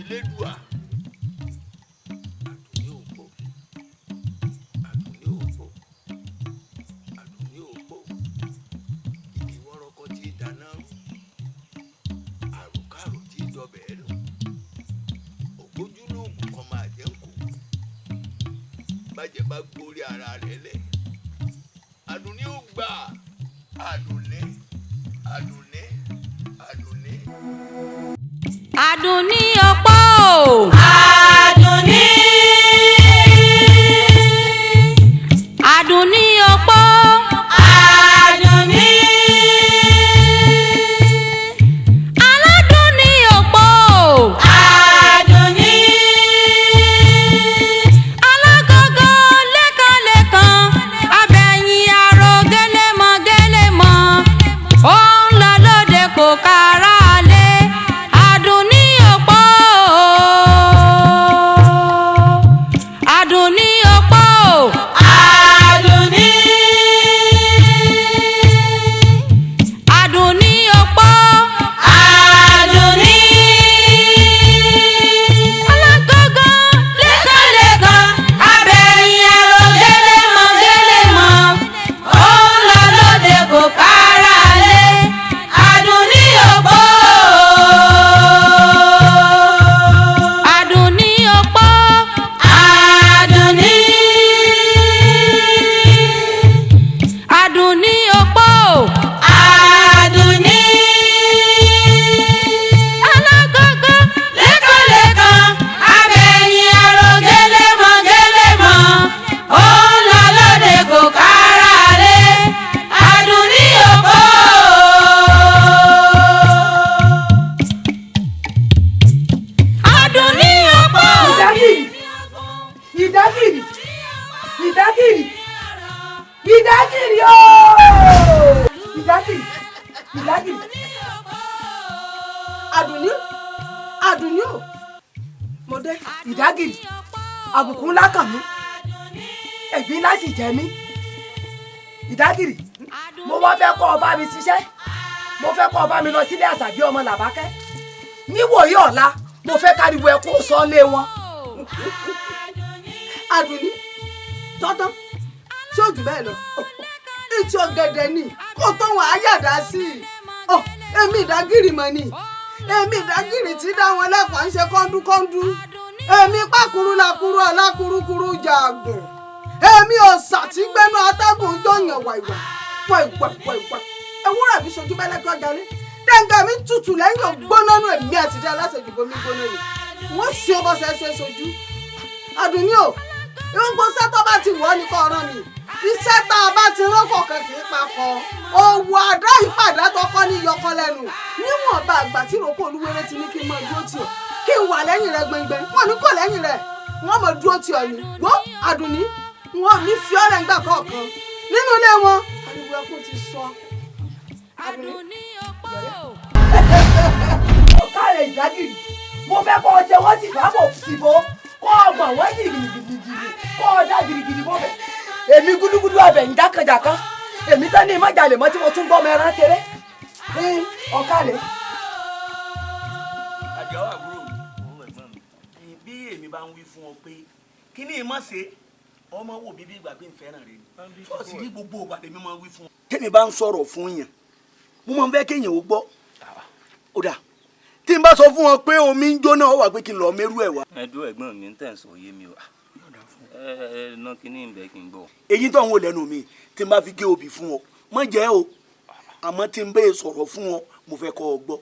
Elédùà. Àdùnní òpó, Àdùnní òpó, Àdùnní òpó, igi wọ́rọ́kọ́ tí í dáná rú, àròkárò tí í dọbẹ̀ ẹ́ nù, ògbójúlóògùn kan máa jẹ́ ń kó bàjẹ́ bá gbórí ara rẹ̀ lẹ̀. Àdùnní ó gbà. Àdùnní, Àdùnní, Àdùnní. Àdùnní opó. Àdùnní. Àdùnní opó. Àdùnní. Aládùnní opó. Àdùnní. Alágógó lékanlékan, abẹ̀yìn aró gélémọ gélémọ, ó ń lọ lóde kò kára lé. Àdùnní opó. Àdùnní opó. Àdùnní. Àdùnní opó. Àdùnní. Alágógó lékanlékan, abẹ̀yìn aró gélémọ gélémọ, ó ń lọ lóde kò kára lé. Àdùnní opó. Àdùnní opó. Àdùnní. Àdùnní opó. Àdùnní. Alágógó Lékanlékan, abẹ̀yìn aró gélémọ gélémọ, ó ń lọ lóde kò kára lé. Àdùnní òpó. Àdùnní opó. Ìdágìrì, ìdágìrì, ìdágìrì, ìdágìrì ooo, ìdágìrì, ìdágìrì. Àdùnní, Àdùnní o, mo dé. Ìdágìrì, àbùkù ńlá kàn mí, ẹ̀gbin ńlá sì jẹ mí. Ìdágìrì, mo wá fẹ́ kọ́ ọ bá mi ṣiṣẹ́, mo fẹ́ kọ́ ọ bá mi lọ sílé Àṣàbí ọmọ Làbákẹ́ níwòyí ọ̀la. Mo fẹ́ káriwo ẹ kó sọ lé wọn. Àdùnní, tọ́tán tí ó jù bẹ́ẹ̀ lọ, ìtì ọ̀gẹ̀dẹ̀ ni kò tó wọn àyàdá sí i. Ọ, èmi ìdágìrì mọ̀ ni, èmi ìdágìrì tí dá wọn lẹ́kọ̀ọ́ ń ṣe kọ́ńdúkọ́ńdú, èmi pàkúrú làkúrú alákúrúkúrú jàgùn, èmi ọ̀sà tí gbẹ́nu atẹ́gùn jọ̀yàn wàìwà wàìwà wàìwà, ewúrẹ́ mi sojú bẹ́lẹ́kọ́ jalè, dẹ́ngà mi tutù lẹ́yìn ògbóná nù, èmi àtijọ́ aláṣẹjù bomi gbóná ni wọ́n ṣe ọbọ̀ ṣẹṣẹ sojú. Àdùnní o, gbogbo iṣẹ́ tó bá ti wọ̀ ọ́ ní kò rán mi. Iṣẹ́ tá a bá ti rán kọ̀ọ̀kan kì í papọ̀. Òwò àdá ìpàdá tọkọ ní yọkọ lẹ́nu. Níwọ̀nba àgbà tí ìrókò olúwere ti ní kí n máa dúró tì ọ́, kí n wà lẹ́yìn rẹ gbẹngbẹng, wọn ní kò lẹ́yìn rẹ, wọn mọ̀ dúró tì ọ́ ni. Gbọ́ Àdùnní, wọn ò ní fi ọ́ lẹ́ngbà kọ̀ọ̀kan nínú ilé wọn. Ariwo ẹkún ti sọ. Àdùnní. Àdùnní opó. Ọ̀kàrẹ̀ ìdágìrì, mo fẹ́ kọ́ ọ ṣe wọ́n sì bá bò síbò, kọ́ ọ gbọ̀n wọ́n gidigidi, kọ́ ọ dá gidigidi bọ́ bẹ̀. Èmi gúdúgúdú abẹ̀yìn jákànjákàn, èmi tán ní ìmọ̀jalè mọ́ tí mo tún gbọ́ ọmọ ẹran ṣeré. Ọ̀kàrẹ̀. Àjọ àbúrò mi, bí èmi bá ń wí fún ọ pé kí ni ìmọ̀ ṣe ọmọ wò bíbí ìgbà pé ń fẹ́ràn rẹ ni ṣọ́ọ̀ṣì ní gbogbo ìgbà lèmi máa ń wí fún ọ. Tẹ́mi bá ń sọ̀rọ̀ fún yàn, mo máa ń fẹ́ kéèyàn ó gbọ́. Ó dà, tí n bá sọ fún wọn pé omi ń jóná, ó wà pé kí n lọ mẹ́rú ẹ̀ wá. Ẹ dúró, ẹ̀gbọ́n mi, ń tẹ̀ ń sọ yé mi o. Ẹ ẹ ná kínní ń bẹ kí n gbọ́. Èyí tó ń wò lẹ́nu mi, tí n bá fi gé obì fún ọ, má jẹ́ o, àmọ́ tí n bẹ́ẹ̀ sọ̀rọ̀ fún ọ, mo fẹ́ kọ́ ọ gbọ́.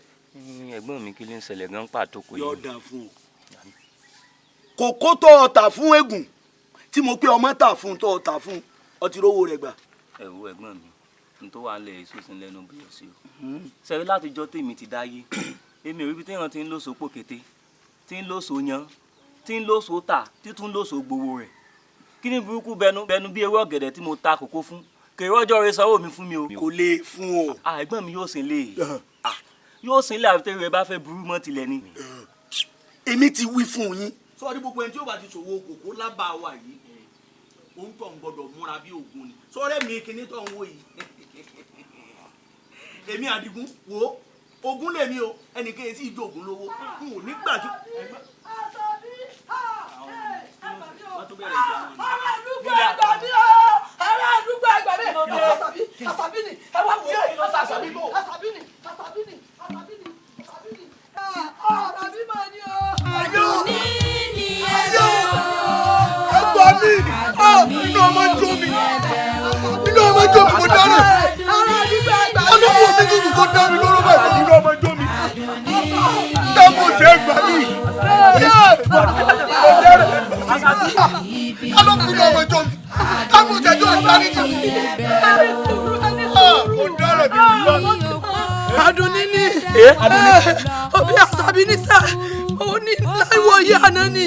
Ẹ̀gbọ́n mi, kí ló ń ṣẹlẹ̀ gan pàtó? Kò yé Yóò mi. dà fún ọ. Kòkó tó o tà fún eégún tí mo pé ọmọ tà fún, tó o tà fún, ọtí rówó rẹ gbà. Ẹ wo ẹ̀gbọ́n mi, n tó wà lẹ̀ èso sí lẹ́nu bí ọ̀sẹ̀ o sẹ́rí. Látijọ́ tèmi ti dáyé, èmi ò rí ibi téèyàn ti ń lóso pòkété, tí ń lóso yan, tí ń lóso tà, tí tún lóso gbowó rẹ̀. Kí ni burúkú bẹnu bẹnu bí ewé ọ̀gẹ̀dẹ̀ tí mo ta kòkó fún kèrè ọjọ́ rẹ sanwó mi fún mi o. Kò lè fún ọ. Ah, ẹ̀gbọ́n mi, yóò sin lé, yóò sin lé, àfi tẹ́lẹ̀ bá fẹ́ burú mọ́ tilẹ̀ ni. Èmi ti wí fún yín. Sọ́ọ́rí, gbogbo ẹni tí ó bá ti ṣòwò kòkó lábàá wa yìí, òun tó ń gbọdọ̀ múra bí ògùn ni. Sọ́ọ́rẹ́ mi, kíní tó ń wò yìí, èmi Àdìgún wo, ogún lèmi o, ẹnìkan èsì ìjọ ògùn lówó n ò nígbà tí. Ká ló fi ọmọ jọ mi? Ká mú jẹjọ́ ìdáríjì mi. Mo dára bí mi lọ. Àdùnní ni òbí Àṣàbí ní sá òun ní láìwọ yìí àná ni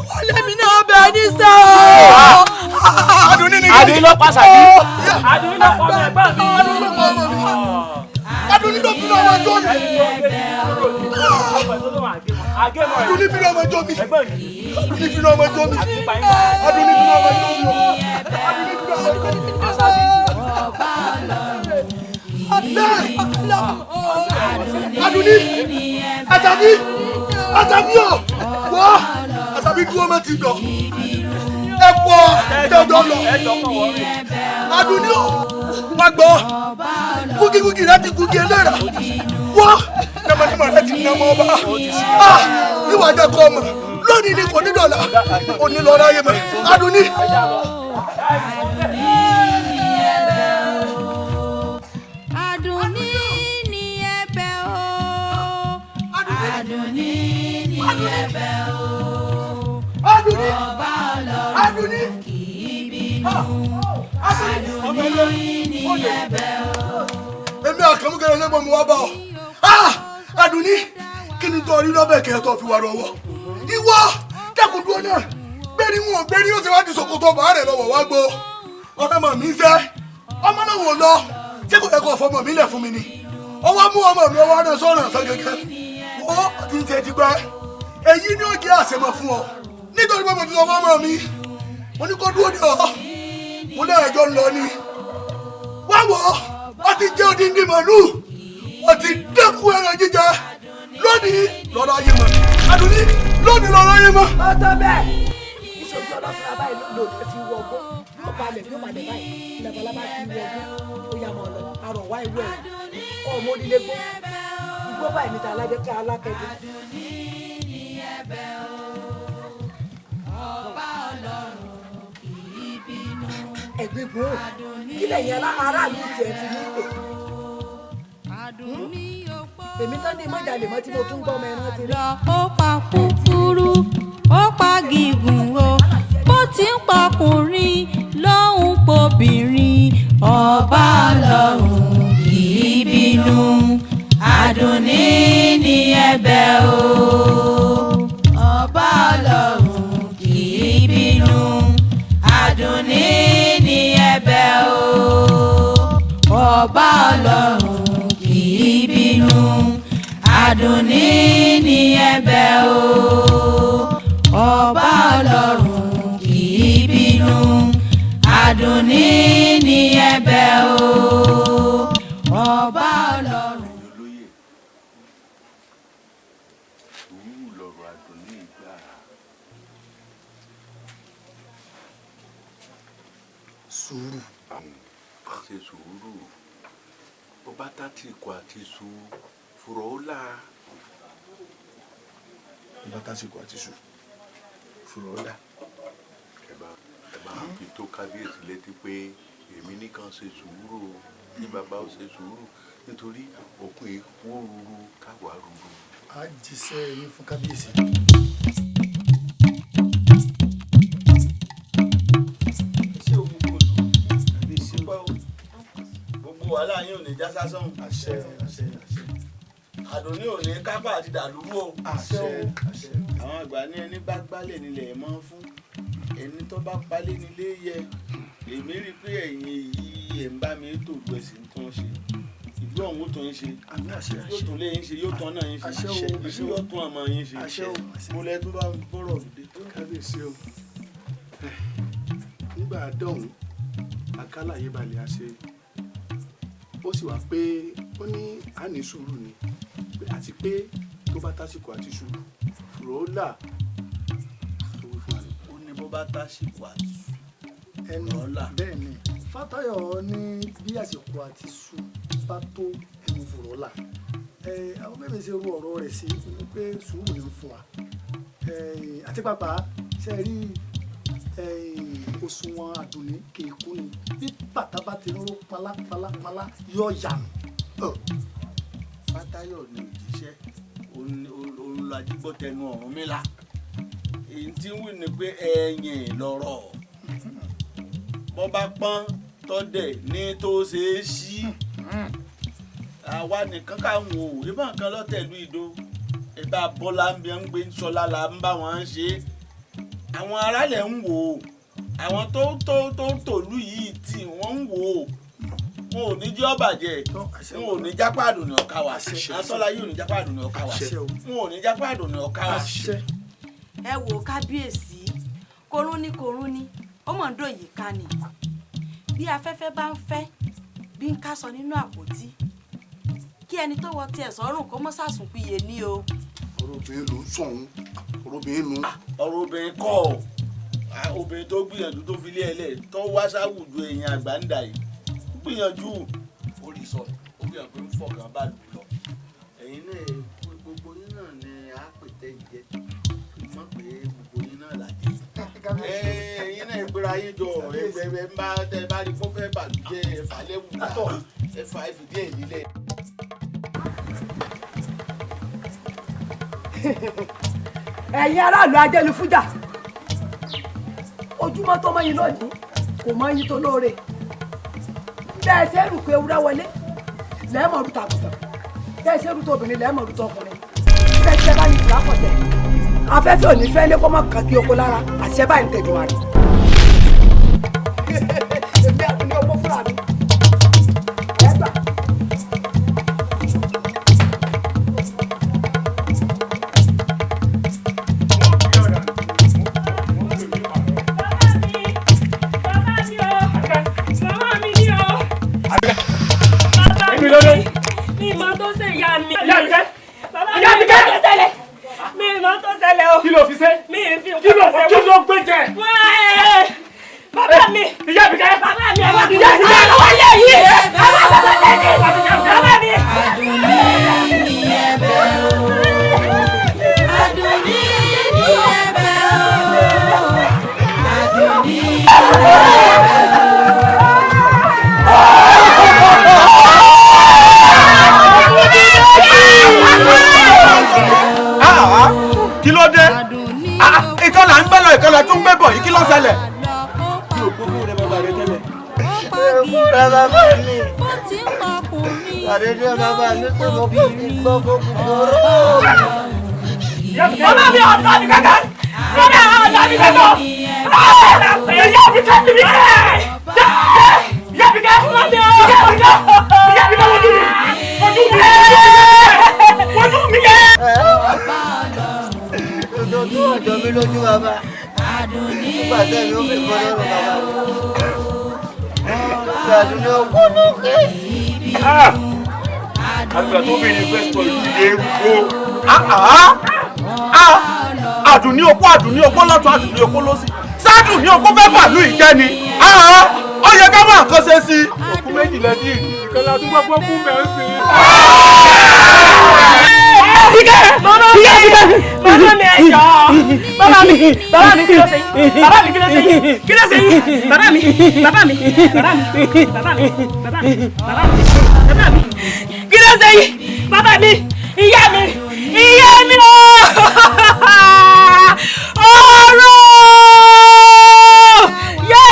wọ́n lé mi náà bẹ́ẹ̀ ní sá. Àdùnní ni Àdùnní ló pa Àṣàbí. Àdùnní ló pa ọmọ ẹ̀gbọ́n mi. Àdùnní ló fi ọmọ jọ mi. Àdùnní fi ọmọ jọ mi. Àdùnní fi ọmọ jọ mi. Àdùnní fi ọmọ jọ mi. Àdùnní fi ọmọ jọ mi. Àdùnní Àṣàbí Àṣàbí o wọ́ Àṣàbí dúró mọ́ ti dọ̀ ẹ pọ̀ dandan lọ Àdùnní o wá gbọ́ gúgígúgí rẹ ti gúgí eléra wọ́ nàmànàmà rẹ ti nàmọ́ ọba ìwà jẹ́ kọ́ ọmọ lónìí ni kò ní dọ̀là òní lọ́ọ́ ráyè mọ́ Àdùnní. Àdùnní ni ẹ̀bẹ̀ o. Àdùnní ni ẹ̀bẹ̀ o. Àdùnní Ọba Ọlọ́run Àdùnní kì í bínú. Àdùnní ni ẹ̀bẹ̀ o. Èmi àkànmúkẹrẹ lẹ́gbọ̀n mi wá bá ọ. Àdùnní kí ni tó rí lọ́bẹ̀ kẹ́ tó fi wà lọ́wọ́? Ìwọ dẹ́kun dúró náà gbérí wọn gbérí ó ti wá di ṣòkòtò bàá rẹ̀ lọ́wọ́ wá gbọ́. Ọ̀rẹ́ mọ̀ mí sẹ́ ọmọ náà wò lọ ṣé kò yẹ kó fọmọ mi lẹ̀ fún mi ni? Ọwọ́ mú ọmọ mi ọwọ́ náà sọ̀rọ̀ sọ gẹ́gẹ́. Wọ́n ti ń ṣe ti gbẹ́. Èyí ni ó jẹ́ àṣemọ̀ fún ọ. Nítorí pé mo ti sọ fún ọmọ mi, mo ní kó dúró ní ọ. Mo náà ẹjọ́ ń lọ ni. Wá wọ̀ ọ́, ọ ti jẹ́ odindi màlúù, ọ ti dẹ́kun ẹran jíjẹ lónìí lọ́rọ̀ ayé mọ́. Àdùnní lónìí lọ́rọ̀ ayé mọ́. Ó tó bẹ́ẹ̀. Ìṣojú ọlọ́fin abáyé ló lè fi wọgbó. Yóò balẹ̀ yóò balẹ̀ báyìí. Labalábá fi wọgbó. Ó yá mọ̀ lọ. Arọ̀ wá ìwé ẹ̀. Kọ́ ọmọ onílé gbó. Igbó báyìí níta alájẹ́ kí alákẹ́dẹ́. Ẹ̀gbin gbòó. Kí lẹ̀yin aráàlú tiẹ̀ fi ní pè? Èmi tán ní mọ́jàlè mọ́ tí mo tún gbọ́ ọmọ ẹran ti rí. Ó pa kúkúrú, ó pa gígùn o, bó ti ń pọkùnrin ló ń pobìnrin. Ọba Ọlọ́run kì í bínú. Àdùnní ni ẹ̀bẹ̀ o. Ọba Ọlọ́run kì í bínú. Àdùnní ni ẹ̀bẹ̀ o. Ọba Ọlọ́run kì í bínú. Àdùnní ni ẹ̀bẹ̀ o. Ọba Ọlọ́run kì í bínú. Àdùnní ni ẹ̀bẹ̀ o. Ọba Ọlọ́run. Olóyè, sùúrù lọ̀rọ̀ Àdùnní gbà. Sùúrù. Ká ṣe sùúrù. Bó bá tásìkò àti su fùrọ̀ ó là. Bó bá tásìkò àti su fùrọ̀ ó là. Ẹ bá fi tó kábíyèsí létí pé èmi nìkan ṣe sùúrù o, kí bàbá ó ṣe sùúrù nítorí òkun ìwó ruru káwa ruru. A jíṣẹ́ yín fún kábíyèsí. Ṣé o gbogbo olú gbogbo wàhálà yín ò ní já sásán. Àṣẹ àṣẹ àṣẹ. Àdùnní ò ní kápá àti dàlúrú o. Àṣẹ àṣẹ. Àwọn àgbà ní ẹni bá gbálẹ̀ nílẹ̀ ẹ̀ máa ń fún ẹni tó bá palẹ̀ nílé yẹ. Èmi rí i pé ẹ̀yin yìí ẹ̀ ń bá mi tòlú ẹ̀ sì ń tún ṣe. Ìlú ọ̀hún tó ń ṣe. Yóò tún lé yín ṣe, yóò tún ọ̀nà yín ṣe. Ìlú yóò tún ọmọ yín ṣe. Mo lẹ tó bá bọ́rọ̀ dé. Kábíyèsí o. Nígbà dọ̀hún, àkàlàyé balẹ̀ àṣẹ. Ó sì wá pé ó ní àní sùúrù ni àti pé tó bá tásìkò àti sùúrù fùrọ̀ ó là tó wí fún wa. Ó ní bó bá tásìkò àti sùúrù ẹnu bẹ́ẹ̀ ni Fátayọ̀ ní bí àsìkò àti sùn bá tó ẹnu fùrọ̀ là. Àwọn bẹ́ẹ̀ mi ṣe ru ọ̀rọ̀ rẹ̀ sí ni pé sùúrù ni ń fún wa. Àti pàápàá ṣe rí òṣùwọ̀n Àdùnní kì í kú ni bí bàtà bá ti ń ró palápalápalá yóò yànù. Fátayọ̀ ni òjíṣẹ́ òun la jígbọ́ tẹnu Ọ̀rúnmìlà. Èyí tí ń wí ni pé ẹ̀yìn lọ̀rọ̀ bọ́ bá pọ́n tọ́dẹ̀ ní tó ṣe é sí. Àwa nìkan káwọn ò ìbọn kan lọ́tẹ̀lú ìdó ìbá bọ́lá ń bí ń gbé sọlá la ń bá wọn ṣe. Àwọn aráàlẹ̀ ń wò ó, àwọn tó tó tó tòlú yìí tí wọ́n ń wò ó, wọn ò ní jẹ́ ọ̀bàjẹ́, wọn ò ní jápá àdùnní ọ̀ka wà, asọ́lá yìí ò ní jápá àdùnní ọ̀ka wà, wọn ò ní jápá àdùnní ọ̀ka wà. Ẹ wò kábíyèsí, korún ní korún ní ó mọ̀ ń dòyìí ká ni. Bí afẹ́fẹ́ bá ń fẹ́ bí ń kásọ nínú àpótí, kí ẹni tó wọ tiẹ̀ sọ́rùn kó mọ́ sàsùnpìyè ní o. Ọ̀rọ̀ obìnrin ló ń sọ̀hún, ọ̀rọ̀ obìnrin nù. Ọ̀rọ̀ obìnrin kọ́ ọ, obìnrin tó gbìyànjú tó fi lé ẹlẹ́ tó wá sáwùjọ èèyàn àgbà ń dà yìí gbìyànjú orí sọ ó fi hàn pé ń fọkàn bá lù lọ. Ẹ̀yin náà gbogbo yín náà ni a pè tẹ́ jẹ mọ̀ pé gbogbo yín náà làjẹ́. Ẹ̀yin náà ìpera yín jọ ẹ ń bá tẹ bá rí kó fẹ́ bàlújẹ́ ẹ̀fà lẹ́wù látọ̀ ẹ̀fà ẹ̀fìdí ẹ̀ lílẹ̀. Ẹ̀yin aráàlú ajẹ́nifújà, ojúmọ́ tó mọ́yìn lónìí kò mọ́yìn tó lóore. Bẹ́ẹ̀ ṣe rù pé ewúrẹ́ wọlé lẹ́ẹ̀mọ̀ rú tàgùtàn, bẹ́ẹ̀ ṣe rú tóbìnrin lẹ́ẹ̀mọ̀ rú tọkùnrin. Bẹ́ẹ̀ ṣe bá ní ìtura pọ̀tẹ́, afẹ́fẹ́ ò ní fẹ́ lé kó má kàn kí oko lára, àṣẹ báyìí ń tẹ̀jú wa rẹ̀. Èmi àti ní owó fúnra mi. Ẹ gbà. Kí ló fi ṣe? Kí ló kí ló gbé jẹ? Bàbá mi! Ìyá mi kẹ́! Bàbá mi! Ìyá mi kẹ́! Àwọn ilé yìí! Àwọn bàbá mi! Bàbá mi! Àdùnní ní ẹ̀bẹ̀ o. Àdùnní ní ẹ̀bẹ̀ o. Àdùnní ní ẹ̀bẹ̀ o. Kí ló dé? Ìkọlà ń gbẹ́lọ̀ ìkọlà tún gbé bọ̀ yìí, kí ló ṣẹlẹ̀? Kí o gbogbo rẹ bàbá rẹ tẹ́lẹ̀. Bàbá mi. Àdédé bàbá mi tó mọ kó fi gbọ́ kó fi gbọ́rọ̀. Bàbá mi ọ̀dọ́ mi kankan! Bàbá mi ọ̀dọ́ mi kankan! Ìyá mi kẹ́ mi kẹ́! Ìyá mi kẹ́! Ìyá mi kẹ́! Ìyá mi kẹ́ wojú mi! Wojú mi! Wojú mi kẹ́! Ojú ọjọ́ mi lójú bàbá. Nígbà tẹ́mi ó fi bọ́ lọ́rùn bàbá mi. Àdùnní ogún lókè. Àgbà tó bí ní fẹ́ sọ ìdílé erugbó. Àdùnní opó, àdùnní opó lọ́tún, àdùnní opó lọ́sì. Sádùnní opó fẹ́ bàlú ìjẹ́ ni. Ó yẹ ká máa kọ́ ṣe sí. Òkú méjì lẹ́dí ìkan ládùúgbò fún fún bẹ́ẹ̀ sí. Bàbá mi ẹ jọ̀ọ́. Bàbá mi, bàbá mi kí ló ṣe yín? Bàbá mi kí ló ṣe yín? Kí ló ṣe yín? Bàbá mi, bàbá mi, bàbá mi, bàbá mi, bàbá mi, bàbá mi, bàbá mi. Kí ló ṣe yín? Bàbá mi, ìyá mi, ìyá mi ooo! Ọ̀rọ̀! Yé!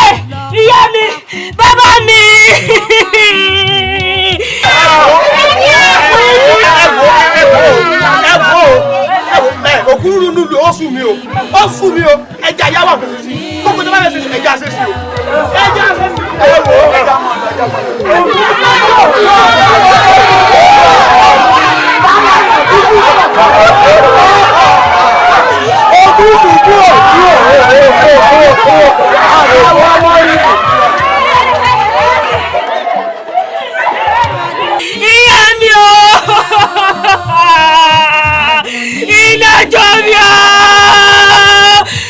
Ìyá mi, bàbá mi! Òkú rúnú lò ó sùn mí o, ó sùn mí o, ẹja yá wà fèsì sí, gbogbo tó bá fèsì sí, ẹja ṣe sí o, ẹja ṣe sí o, ẹ wò ó, ẹja mọ̀ ọ́, ẹja mọ̀ ọ́. Òkú sùn kú ò kú ò àwọn ọmọ rí. Ìyá mi o! Iná jó mi o!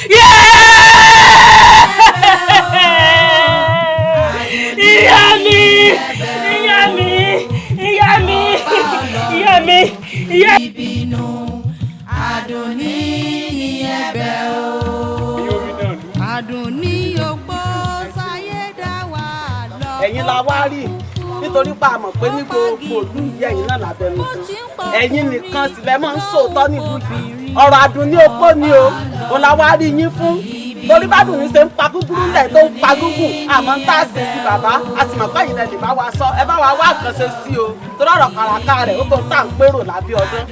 Ìyá mi! Ìyá mi! Ìyá mi! Ìyá mi! Ìyá mi! Ìbínú Àdùnní ní ẹ̀bẹ̀ o. Àdùnní òpó sáyé dá wà lọ. Ẹ̀yin la wá rí nítorí pa àmọ̀ pé ní gbogbo ìlú yìí ẹ̀yin náà lábẹ́nu tán, ẹ̀yin nìkan sì lẹ́ máa ń sòótọ́ nílùú yìí. Ọ̀rọ̀ Àdùnní opó ni o, Òun la wá rí yín fún. Torí bá dùn ní ṣe ń pa gúgúrú lẹ̀ tó ń pa gúgùn, àmọ́ ń tá a ṣe sí bàbá, a sì mọ̀ pé ẹ̀yin lẹ lè bá wa sọ, ẹ bá wa wá àkànṣe sí o. Torí ọ̀rọ̀ kàràkà rẹ̀ ó tó ń tà ń pérò lábẹ́ ọdún.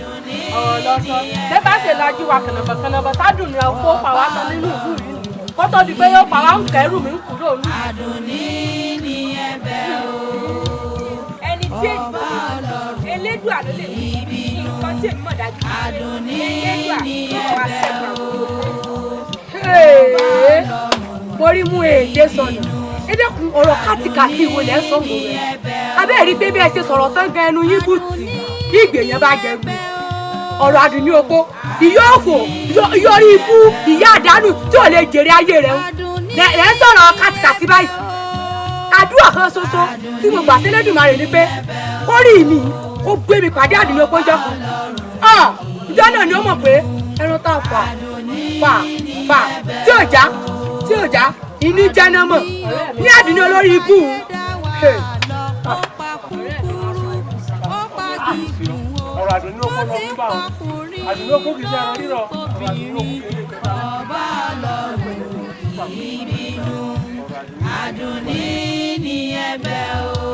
Ọ̀rọ̀ lọ sọ. Ṣé bá ṣe lajú wa kànàbọ̀kànàbọ̀ tádùn ni ọkọ̀ pa wá tán nínú ìlú yìí ni? Kó tó di pé yóò pa wá ń kẹ́rù mi ń kúrò ní. Àdùnní ni ẹ̀bẹ̀ o. Ẹni tí èyí Elédùà ló lè wí nǹkan tí èmi mọ̀ dájú pé Elédùà ló bá wa ṣẹ́gun àwọn Borí mú èdè sọnù. Ẹ dẹ́kun ọ̀rọ̀ kátikàti wo lẹ́ ń sọ mọ́ rẹ̀. Abẹ́ẹ̀ rí pé bí ẹ ṣe sọ̀rọ̀ tán gan ẹnu yín bùtì bí ìgbèyàn bá jẹ gbù. Ọ̀rọ̀ Àdùnní Opó, ìyá òfò, ìyọrí ibú, ìyá àdánù tí ò lè jèrè ayé rẹ̀ ń. Lẹ́ ń sọ̀rọ̀ kátikàti báyìí. Àdúrà kan ṣoṣo tí mo gbà sí Elédùmarè ni pé kórìí mi ó gbé mi pàdé Àdùnní Opó ńjọ́ kan. Ìjọ́ náà ni ó mọ̀ pé ẹran tá a fà fà fà tí ò já tí ò já ìní jẹ́nà mọ̀ ní Àdùnní olórí ibú. Ọ̀rọ̀ Àdùnní Opó lọ fún báwọn. Àdùnní Opó kì í ṣe ẹran rírọ̀. Ọ̀rọ̀ Àdùnní Opó kì í ṣe Ọba Ọlọ́run kì í bínú. Àdùnní ni ẹ̀bẹ̀ o.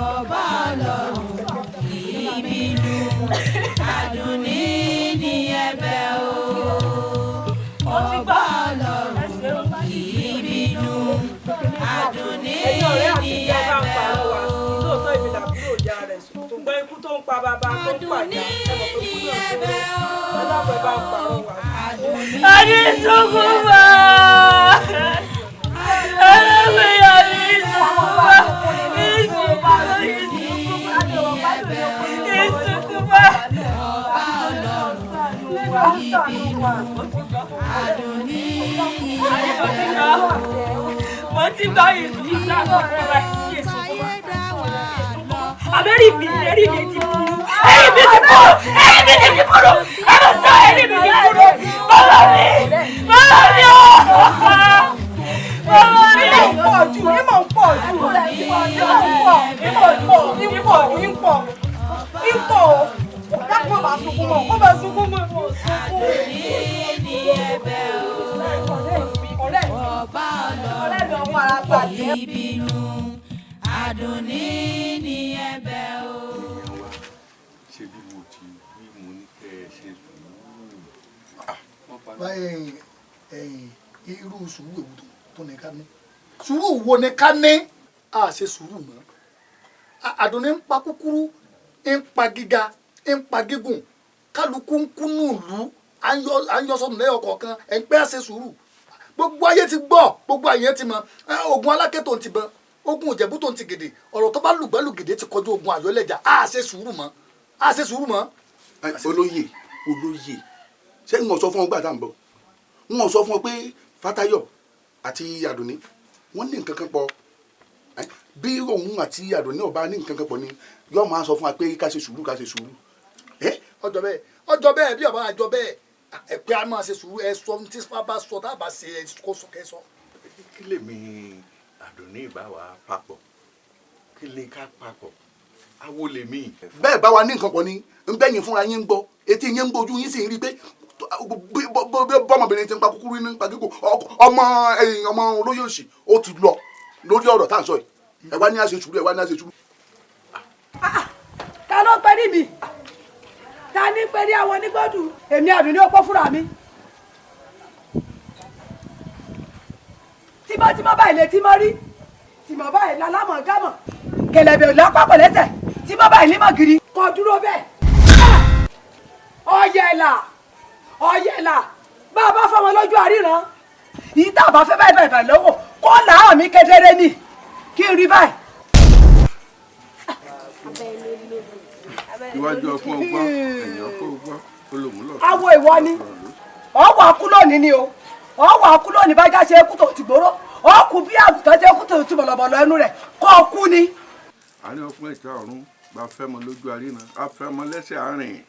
Ọba Ọlọ́run kì í bínú. Àdùnní ni ẹ̀bẹ̀ o. Ọba Ọlọ́run kì í bínú. Àdùnní Ẹ̀yin ọ̀rẹ́ àti ni ìyá bá ń ẹ̀bẹ̀ parọ́ o. wa. Lóòótọ́ èmi làbúrò ìyá rẹ̀ ṣùgbọ́n ikú tó ń pa bàbá tó ń pàjá ẹ mọ̀ pé ikú náà tó lọ. Ẹ dákun ẹ bá ń parọ́ wa. Àní sunkún mọ́. Ẹlẹ́gbẹ̀yà mi sunkún mọ́. Ìsunkún mọ́. Mo ti gbọ́ ìsunkún sáà ọ̀rẹ́ ìsunkún mọ́. Àbẹ́rì mi, ẹ̀rí mi ti kúrú. Ẹ̀rí mi ti kúrú. Ẹ̀rí mi ti kúrú. Ẹ̀rọ sọ ẹ̀rí mi ti kúrú. Bàbá mi, bàbá mi o. Bàbá mi. Ìmọ̀ ń pọ̀ jù, ìmọ̀ ń pọ̀ jù, ìmọ̀ ń pọ̀, ìmọ̀ ń pọ̀, ìmọ̀ ń pọ̀, ń pọ̀ o. Dákun má sunkún mọ́, kó bá sunkún mọ́. Àdùnní ni ẹ̀bẹ̀ o. Ọba Ọlọ́run kì í bínú. Àdùnní ni ẹ̀bẹ̀ o. Ṣé bí mo ti wí mo ní kẹ́ ẹ ṣe sùúrù. Irú sùúrù èwo tó ní ká ní? Sùúrù wo ni ká ní? A ṣe sùúrù mọ́. Àdùnní ń pa kúkúrú, ń pa gíga, ń pa gígùn. Kálukú ń kúnnú ìlú, à ń yọ sọnù lẹ́yọ̀ kọ̀ọ̀kan, ẹ̀ ń pẹ́ àṣẹ sùúrù. Gbogbo ayé ti gbọ́, gbogbo ayé ti mọ̀. Ogun Aláké tó ń ti bọ́n, ogun Ìjẹ̀bú tó ń ti gèdè, ọ̀rọ̀ tó bá lùgbẹ́lùgèdè ti kọjú ogun Àyọ́lẹ̀jà. A ṣe sùúrù mọ́, a ṣe sùúrù mọ́. Olóyè, olóyè, ṣé n ò sọ fún ọ gbà tá à ń bọ̀? N ò sọ fún ọ pé Fátáyọ̀ àti Àdùnní wọ́n ní nǹkan kan pọ̀. Bí òun àti Àdùnní ọba ní nǹkan kan pọ̀ ni yóò máa sọ fún wa pé ká ṣe sùúrù, ká ṣe sùúrù. Ọjọ́ bẹ́ẹ̀, ọjọ́ bẹ́ẹ̀ bí ọba àjọ bẹ́ẹ̀ ẹ pé a máa ṣe sùúrù, ẹ sọ tí bá sọ tá a bá ṣe kó sọ kẹ́ sọ. Kí lèmi Àdùnní ìbá wa papọ̀? Kí lè ká papọ̀? Awo lèmi. Bẹ́ẹ̀ bá wa ní nǹkan pọ̀ ni ń bẹ́yìn fúnra yín ń gbọ́, etí yín ń gbọ́, ojú yín sì ń rí i pé bọ́mọbìnrin ti ń pa kúkúrú ní pa gígùn, ọmọ ọmọ olóyè òsì ó ti lọ lórí ọ̀rọ̀ tá à ń sọ yìí. Ẹ wá ní àṣẹ sùúrù, ẹ wá ní àṣẹ sùúrù. Ta ló pẹ́ ní mi? Ta ní pẹ́ ní àwọn onígbọ́dù? Èmi Àdùnní Opó fúnra mi. Tímọ́tímọ́ báyìí lè tímọ́ rí, tìmọ̀ báyìí lálámọ̀ gámọ̀, kẹlẹ̀bẹ̀ lápapọ̀ lẹ́sẹ̀, tímọ́ báyìí nímọ̀ gírí. Kọ dúró bẹ́ẹ̀. Ọ̀yẹ̀là, ọ̀yẹ̀là, bá a bá fọmọ lójú àríran, yìí tá a bá fẹ́ báyìí báyìí báyìí lọ́wọ́, kó làá mi kedere ni, kí n rí báyìí. Iwájú ọpọ́n ọgbọ́n, ẹ̀yìn ọpọ́n ọgbọ́n, olùmúlọ̀. Awo ìwọ ni, ọwọ́ akú lónìí ni o, ọwọ́ akú lónìí bá já ṣe é kú tó ti gbòòrò, ọkù bí àgùntàn ṣe kú tó ti bọ̀lọ̀bọ̀lọ̀ ẹnu rẹ̀, kọ́ ọ kú ni. Àárín ọpọ́n ìta ọ̀run bá fẹ́ mọ lójú àríran, á fẹ́ mọ lẹ́sẹ̀ àárín.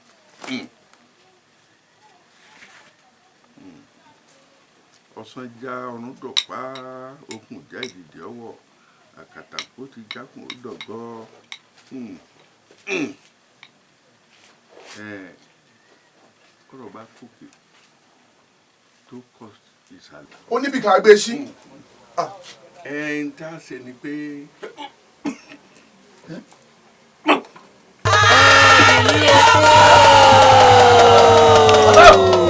Ọ̀sán já ọ̀run dọ̀pá, okùn já ìdìdì ọwọ́, àkàtàkó ti jákùn ó dọ̀gọ́. Kọ́rọ̀ bá kòkè Tó kọ ìsàlẹ̀. Ó níbi kan gbé sí. Ẹ ń tá a ṣe ni pé.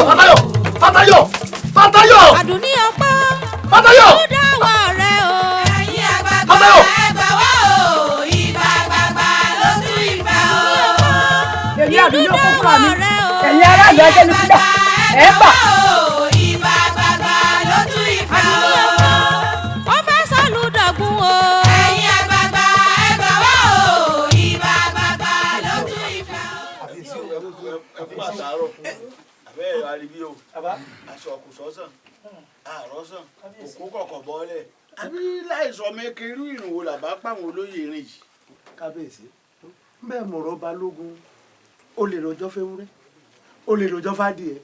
Fatayo! Fatayo! Fatayo! Àdùnní ọpọ́. Fatayo! Ó dá wà rẹ o. Ẹ̀yin àgbààgbà Fatayo! ẹ gbà wá o, ìbà àgbààgbà ló tú ìfẹ́ o. Èmi Àdùnní ọkọ fúnra mi, ẹ̀yin aráàlú ẹjẹ́ mi sílẹ̀ ẹ̀ bà. Ìbà àgbààgbà ló tú ìfẹ́ o. Ó fẹ́ sọ́lùdọ̀gún o. Ẹ̀yin àgbààgbà ẹ gbà wá o, ìbà àgbààgbà ló tú ìfẹ́ o. Ẹ kú àtàárọ̀ àbẹ́ àríbí o, aṣọ kò sọ́sàn àárọ̀ sàn òkú kọ̀kọ̀ bọ́lẹ̀. Àbí láìsọ mẹ́kẹ́ irú ìrìn wo làbá pàwọn olóyè rìn yìí. Kábíyèsí, bẹ́ẹ̀ mọ̀rọ̀ balógun, ó lè rojọ́ fẹ́wúrẹ́, ó lè rojọ́ fádìẹ,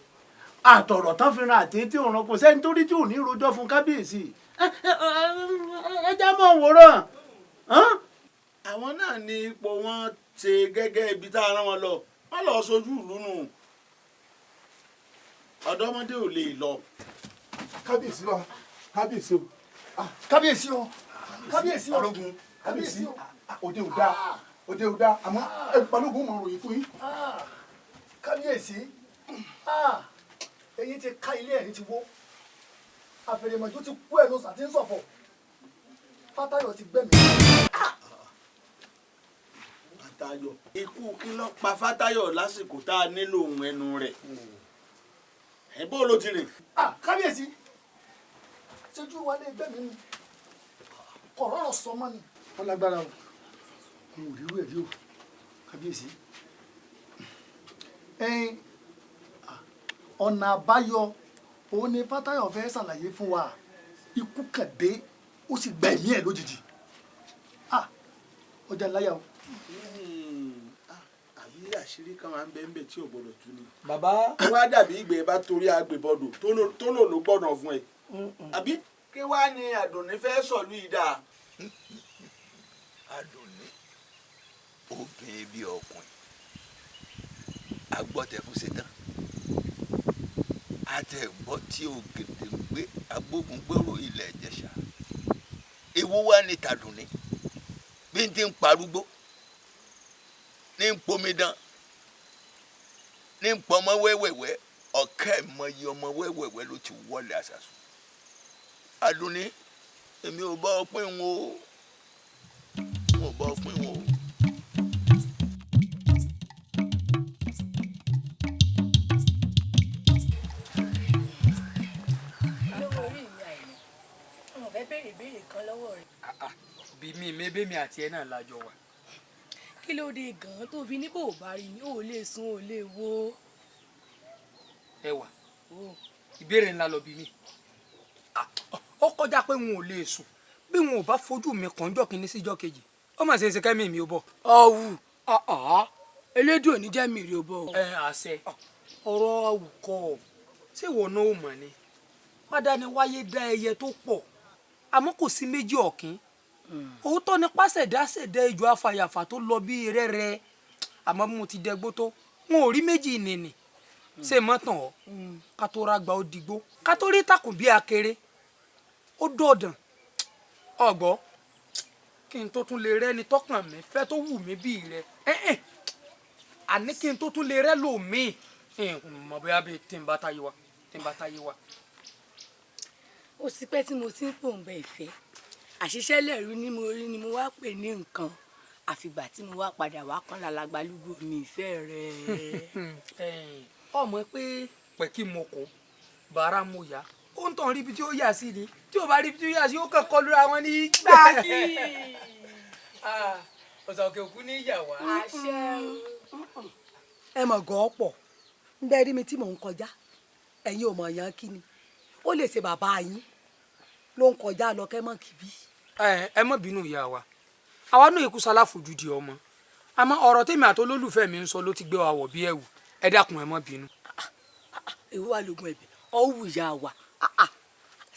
àtọ̀rọ̀ tán fi ran àti tí òun kò sẹ́ni tó rí tí ò ní rojọ́ fún kábíyèsí. Ẹ já mọ́ òwòrán. Àwọn náà ní ipò wọn ṣe gẹ́gẹ́ ibi tá a rán wọn lọ, wọ́n lọ sojú ìlú nù, ọ̀dọ́mọdé ò lè lọ. Kábíyèsí wa, kábíyèsí o, kábíyèsí o, kábíyèsí o, balógun, kábíyèsí o, òde ò dáa, òde ò dáa, àmọ́ balógun mọ̀ ròyìn fún yín. Kábíyèsí, eyín ti ká ilé ẹ̀rín ti wó, àfẹ̀rẹ̀mọ̀jú ti kú ẹnu sàtí ń sọ̀fọ̀, Fátayọ̀ ti gbẹ̀mí. Fátayọ̀, ikú kí ló pa Fátayọ̀ lásìkò tá a nílò ohun ẹnu rẹ̀? Ẹ bó ló ti rìn. Kábíyèsí, ṣojú wa lè gbẹ̀mí mi, kọ̀rọ̀rọ̀ sọmọ ni. Wọ́n lágbára o, n ò rí irú ẹ̀ rí o, kábíyèsí. Ẹ̀yin, ọ̀nà àbáyọ òun ni Fátayọ̀ fẹ́ ṣàlàyé fún wa. Ikú kàn dé, ó sì gba ẹ̀mí ẹ̀ lójijì. Ọjà láyà o. Àbí àṣírí kan máa ń bẹ ń bẹ tí ò gbọdọ̀ tú ni. Bàbá. Wọ́n á dàbí ìgbẹ́ bá torí agbèbọdò tó lò ló gbọ́dọ̀ fún ẹ. Àbí kí wàá ní Àdùnní fẹ́ sọ̀lú ìdá. Àdùnní obìnrin bíi ọkùnrin agbọ́tẹ̀fún ṣetán àtẹ̀gbọ́ tí ògèdè ń gbé agbógungbòrò ilẹ̀ Ìjẹ̀ṣà, ewu wá ní tàdùnní bí n ti ń parúgbó ní ń pomidan ní ń pọmọ wẹ́wẹ́wẹ́, ọ̀kẹ́ ìmọ̀ye ọmọ wẹ́wẹ́wẹ́ ló ti wọlé àṣàṣù. Àdùnní, èmi ò bá ọ pín wọn o, mo bá ọ pín wọn o. Lówó orí mi àìní, mo fẹ́ béèrè ìbéèrè kan lọ́wọ́ rẹ̀. Bí mi mébé mi àti ẹ náà lájọ wà. Kí ló dé gan-an tó fi ní bò bá rí mi, ò lè sùn, ò lè wo. Ẹwà, ìbéèrè ńlá lọ bí mi. Ó kọjá pé n ò lè sùn bí n ò bá fojú mi kàn jọ́ kínní síjọ́ kejì, ó mà ṣe é ṣe kẹ́mi mi ò bọ̀. Ọ̀wù elédùn ò ní jẹ́ mi rí o bọ̀. Ẹ àṣẹ ọ̀rọ̀ àwùkọ ṣé ìwọ náà ò mọ̀ ni pádàní wáyé dá ẹyẹ tó pọ̀ àmọ́ kò sí méjì ọ̀kín. Òótọ́ ni pàṣẹdá ṣẹ̀dá ejò afàyàfà tó lọ bí rẹ́rẹ́, àmọ́ bí mo ti dẹgbó tó n ò rí méjì nìní ṣe mọ́ tàn ọ́ ká tó ra gba ó digbó ká tó rí takùn bí akéré ó dọ̀dàn ọ̀gbọ́ kí n tó tún lè rẹ́ni tọkàn mi fẹ́ tó wù mí bíi rẹ ẹ̀ẹ́n àní kí n tó tún lè rẹ́ lòmíì mọ̀ bóyá bíi tí n bá táyé wa tí n bá táyé wa. Ó ti pẹ́ tí mo ti ń pòǹgbẹ ìfẹ́, àṣìṣe lẹ́rú ni mo rí ni mo wá pè ní nǹkan, àfìgbà tí mo wá padà wá kán lálàgbàlúgbò mi ìfẹ́ rẹ̀. Ọmọ pé pẹ̀ kí mo kó bàrà mo yá ó ń tàn rí ibi tí ó yà sí ni tí ó bá rí ibi tí ó yà sí ó kàn kọlu ra wọn ní gbàgì. Ọ̀sà òkè òkú ní ìyà wá. Àṣẹ o. Ẹ mọ̀ gọ́ pọ̀ ń bẹ́ẹ̀ rí mi tí mò ń kọjá, ẹ̀yin ò mọ̀ yàn kí ni ó lè ṣe bàbá yín ló ń kọjá lọ kẹ́ mọ́ kìbí. Ẹ má bínú ìyá wa, àwa náà ikú sáláfojú di ọmọ, àmọ́ ọ̀rọ̀ tèmi àti olólùfẹ́ mi ń sọ ló ti gbé wa wọ̀ bí ẹ̀wù, ẹ dákun ẹ má bínú. Èwo wà lóògùn ẹ̀bẹ̀ ọ̀wù ìyá wa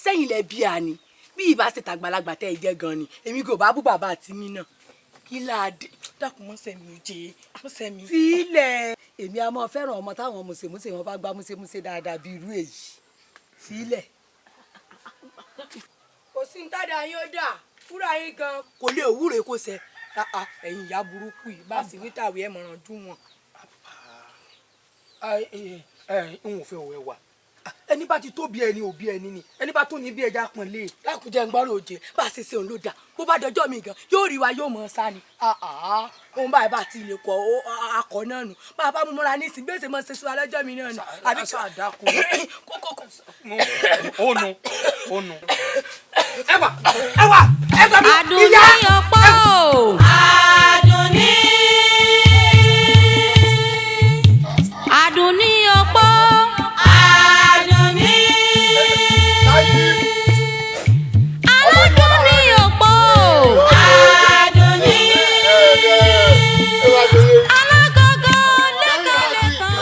sẹ́yìn lẹ bí a ni bí ìbá ṣe tàgbàlagbà tẹ́ ẹ jẹ́ gan ni èmi kò bá bú bàbá àti yín náà kí láàdé dákun mọ́sẹ̀ mi ò jẹ́ mọ́sẹ̀ mi. Fílẹ̀ èmi a máa fẹ́ràn ọmọ táwọn mùsèmùsè wọn bá gbá mùsèmùsè dáadáa bí irú èyí. Sílẹ̀. Kò sí ní tádà yín ó dà fúra yín gan. Kò lè wúre kó sẹ ẹ̀yin ìyá burúkú yìí bá sì wí tàwé ẹ̀ mọ̀ràn dún wọn. N ò fẹ́ òwe wa, ẹni bá ti tó bí ẹni òbí ẹni ni, ẹni bá tó ní bí ẹja pọn lé. Lákùjẹ́ ń gbọ́rọ̀ òjé bá a ṣe ṣe òun ló dà, bó bá dọjọ́ mi gan yóò rí wa yóò mọ̀ ọ́n sá ni. Òun báyìí bá ti lè kọ akọ náà nù, bá a bá mú mọ́ra ní ìsìn bí èsè mọ́ ṣe sọ alẹ́jọ́ mi náà nù. Àbí sàdákù. Ó nu ó nu. Ẹwà ẹwà ẹgbà mi. Àdùnní ọ̀pọ̀ o. Àdùnní. Àdùnní ọ̀pọ̀. Àdùnní. Aládùnní ọ̀pọ̀ o. Àdùnní. Alágógó lẹ́kọ̀ọ́lẹ́kọ̀ọ́.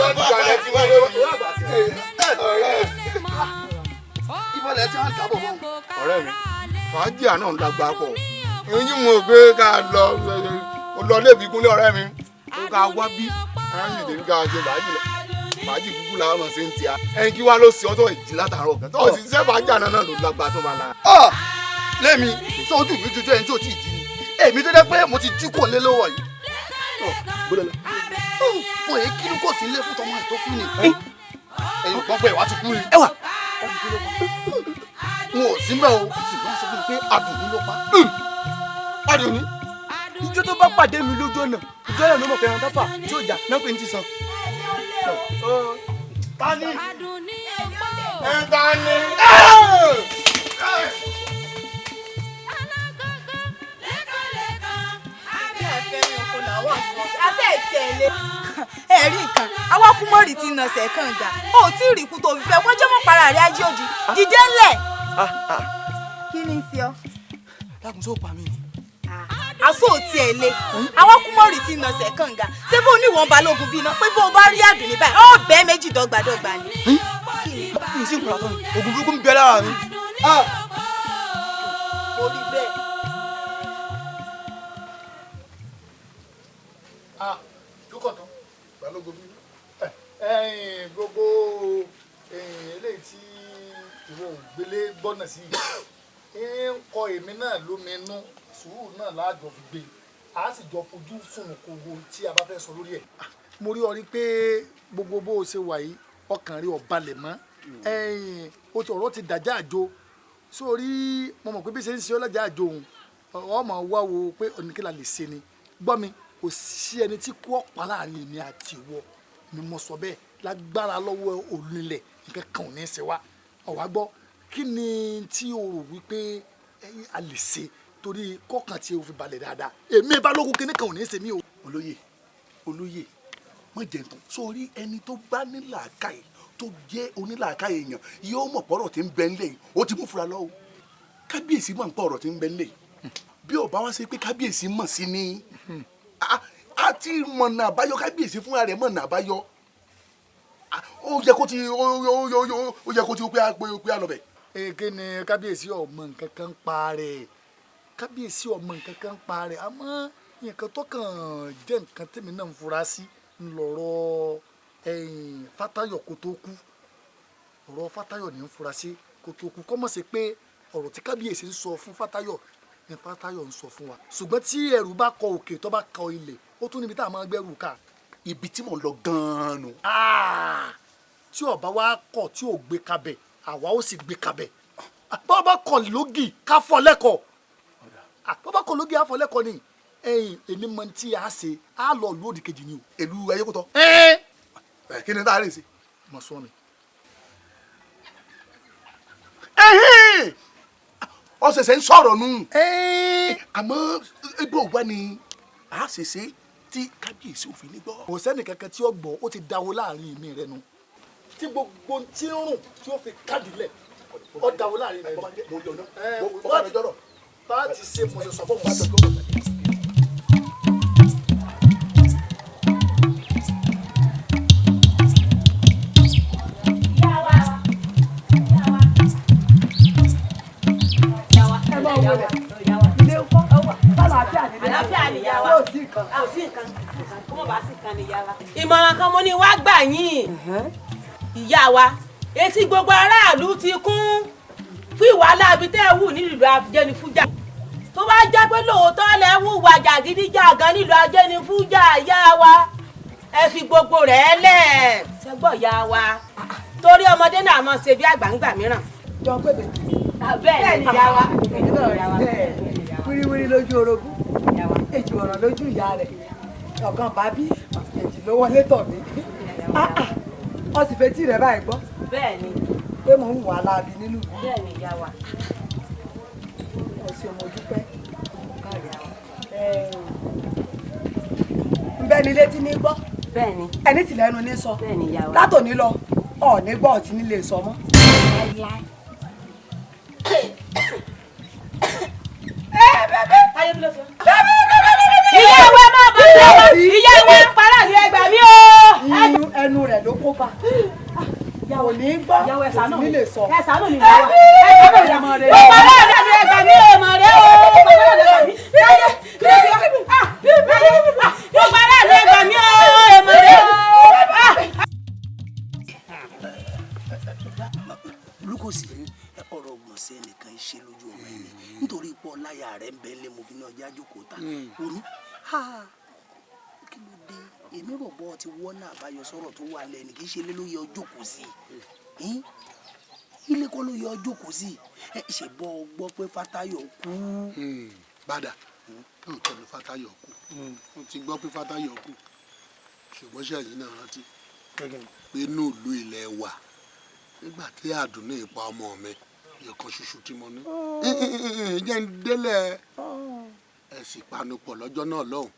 Ìbọ̀lẹ̀ tí wọ́n ń dábọ̀ mọ́. Ọ̀rẹ́ mi, fàájì àná ń lágbá pọ̀. Eyín mo gbé ká lọ lọ lébi kúnlé ọ̀rẹ́ mi. Ó ká wá bí aráyìn ìdèmí ká ṣe fàájì lọ. Fàájì kúkú làwọn ọmọ ṣe ń tíya. Ẹyin kí wá ló ṣe ọtọ ìjì látàárọ̀ kan. Tọ́ọ̀ sì ṣe fàájì àná náà ló lágbá tó máa la. Lẹ́mi sọ ojú mi jojú ẹni tí ò tí ì jí ni. Èmi tó jẹ́ pé mo ti jí kò lé lọ́wọ́ yìí. Gbọ́dọ̀ lọ. Mo yẹ kí ló kò sí ilé fún tọmọ ẹ̀ tó kú ni. Ẹ̀yin gbọ́ pé ìwà ti kú ni. Ẹwà. N ò sí mbẹ́ o, ṣùgbọ́n sọ fún mi pé Àdùnní ló pa. Àdùnní. Ìjọ tó bá pàdé mi lójú ọ̀nà, ìjọ náà ló mọ̀ pé ẹran tó fà tí ò jà náà pé ń ti san. Tani. Ẹ tani. Ẹ̀rí nǹkan àwọn kúmọ̀rì ti nà sẹ́kàn ga ó tí ì rí ikú tó fi fẹ́ wọ́n jẹ́ mọ́ para rẹ̀ ajé òdì dìde ńlẹ̀. Kí ni sí ọ. Dákun sóò pa mí ni. Aṣọ ò tiẹ̀ le àwọn kúmọ̀rì ti nà sẹ́kàn ga ṣé bó ní ìwọ̀n balógun bíi iná pé bó o bá rí Àdùnní báyìí ó bẹ́ẹ̀ méjì dọ́gbadọ́gba ni. N sì kúra tán ni ògùn burúkú ń bẹ lára mi. Mo rí bẹ́ẹ̀. Lókọ̀tán balógun bí ẹ̀yin gbogbo eléyìí tí ìwọ ògbélé gbọ́nà sí yìí ń kọ èmi náà lómi inú, sùúrù náà láàjọ fi gbé, a sì jọ fojú sùnùkùn wo tí a bá fẹ́ sọ lórí ẹ̀. Mo rí ọ rí pé gbogbo bó o ṣe wà yìí ọkàn rí ọ balẹ̀ mọ́, ẹ̀yin o ti ọ̀rọ̀ ti dàjà àjò sórí. Mo mọ̀ pé bí ṣe ń ṣe ọ́ lọ́jà àjò òun ọmọ wa wo pé oníkìlà lè ṣe ni. Gbọ́ mi, kò sí ẹni tí kú ọ̀pá láàrin èmi àti ìwọ ni mo sọ bẹ́ẹ̀, lágbára lọ́wọ́ onílẹ̀ nǹkan kan ò ní í ṣe wá. Ọ̀wá gbọ́, kí ni tí o rò wípé a lè ṣe torí kọ́kàn tí o fi balẹ̀ dáadáa? Èmi balógun kíní kan ò ní í ṣe mí o. Olóyè, olóyè, má jẹ nǹkan sórí. Ẹni tó bá ní làákàyè tó jẹ́ onílàákàyè èèyàn yóò mọ̀ pọ̀rọ̀ tí ń bẹ ńlẹ̀ yìí ó ti mú fura lọ́wọ́. Kábíyèsí mọ̀ ń pọ̀ ọ̀rọ̀ tí ń bẹ ńlẹ̀ yìí. Bí ò bá wá ṣe pé kábíyèsí mọ̀ sí ni a ti mọ̀nà àbáyọ, kábíyèsí fúnra rẹ̀ mọ̀nà àbáyọ. Ó yẹ kó ti ó yẹ kó ti pé pé a lọ bẹ̀. Èké ni kábíyèsí ọmọ nǹkan kan pa rẹ̀, kábíyèsí ọmọ nǹkan kan pa rẹ̀, àmọ́ nǹkan tó kàn jẹ́ nǹkan tèmi náà ń fura sí ńlọrọ̀ ẹ̀yìn Fátayọ̀ kó tó kú. Ọ̀rọ̀ Fátayọ̀ ní ń fura sí kó tó kú, kọ́ mọ̀ sí pé ọ̀rọ̀ tí kábíyèsí ń sọ fún Fátayọ̀ ní Fátayọ̀ ń sọ fún wa. Ṣùgbọ́n tí ẹrù bá kọ òkè tó bá kọ ilẹ̀, ó tún níbi tá a máa gbẹ́rù ká. Ibi tí mò ń lọ gan-an nù. Tí ọba wa kọ̀ tí ò gbé kabẹ̀, àwa ó sì gbé kabẹ̀. Bọ́ bá kọ̀ lógì ká fọ́ lẹ́kọ̀ọ́, bọ́ bá kọ̀ lógì á fọ́ lẹ́kọ̀ọ́ ni. Ẹ̀yin èmi mọ tí a ṣe, á lọ ìlú òdì kejì ni o. Ìlú Ayékòótọ́. Kí ni tá a lè ṣe. Mo sọ mi. Ó ṣẹ̀ṣẹ̀ ń sọ̀rọ̀ nù. Àmọ́ ibo wá ni a ṣe ṣe tí kábíyèsí òfin ní gbọ́. Kò sẹ́ni kankan tí ó gbọ́, ó ti dáwó láàrin mi rẹ nu. Tí gbogbo tí ń rùn tí ó fi káàdì lẹ̀, ó dáwó láàrin mi rẹ. Mo yọ̀ náà, mo bá mi jọ̀rọ̀. Bá a ti ṣe mo ṣe sọ fún mi. Ìmọ̀ràn kan mo ní wá gbà yín ìyá wa, Etí gbogbo aráàlú ti kún fún ìwà aláàbí tẹ́ ẹ wù nílùú Ajénifújà. Tó bá jẹ́ pé lóòótọ́ lẹ wùwà jàgídíjàgan nílùú Ajénifújà yá wa, ẹ fi gbogbo rẹ̀ lẹ̀ ṣẹ́gbọ́ yá wa, torí ọmọdé náà mọ̀ ṣe bí àgbà ń gbà mìíràn. Jọ pé bèbè. Bẹ́ẹ̀ ni ìyá wa. Wíríwírí lójú orogún, èjì ọ̀ràn lójú ìyá rẹ̀, ọ̀kan bàbí, èjì ló wọlé tọ̀ mí. Ọ sì fetí rẹ̀ báyìí gbọ́. Bẹ́ẹ̀ ni. Pé mò ń wà láabi nínú ìlú. Bẹ́ẹ̀ ni ìyá wa. Mo ṣe mo dúpẹ́. Nbẹ́ ni létí ní gbọ́. Bẹ́ẹ̀ ni. Ẹni tí lẹ́nu ní sọ. Bẹ́ẹ̀ ni ìyá wa. Látòní lọ, ọ̀ ní gbọ́ ọ̀tí nílé sọ mọ́. Ìyá wa máa bọ̀ lọ́wọ́, ìyá wa ń pará ní ẹgbà mí o. Ẹnu rẹ̀ ló kó bá. Kò ní gbọ́, kò sí ní lè sọ. Ẹ ṣàánú mi ìyá wa. Ẹ ṣàánú mi ìyá wa. Mo pará ní ẹgbà mí o, mọ̀ rẹ́ o. Mo pará ní ẹgbà mí. Mo pará ní ẹgbà mí o, mọ̀ rẹ́ o. Lukosi, ọ̀rọ̀ gbọ̀nsẹ̀ nìkan ṣe lójú ọmọ ẹni nítorí pé ọláyà rẹ̀ ń bẹ lé mo fi ní ọjà jókòó ta oní kí ló dé èmi rò bọ́ ti wọ́n náà àbáyọ sọ̀rọ̀ tó wà lẹ́nu kì í ṣe ilé ló yẹ ọjọ́ kò sí ilé kọ́ ló yẹ ọjọ́ kò sí ṣe bọ́ ọ gbọ́ pé Fátáyọ̀ kú. Bàdà lóòótọ́ ni Fátáyọ̀ kú, mo ti gbọ́ pé Fátáyọ̀ kú, ṣùgbọ́n ṣe ẹ̀yin náà rántí pé inú ìlú ilẹ̀ wa nígbà tí Àdùnní ìpa ọmọ mi ìkan ṣoṣo tí mo ní jẹ́ ń délẹ̀ ẹ sì panupọ̀ lọ́jọ́ náà lọ́hùn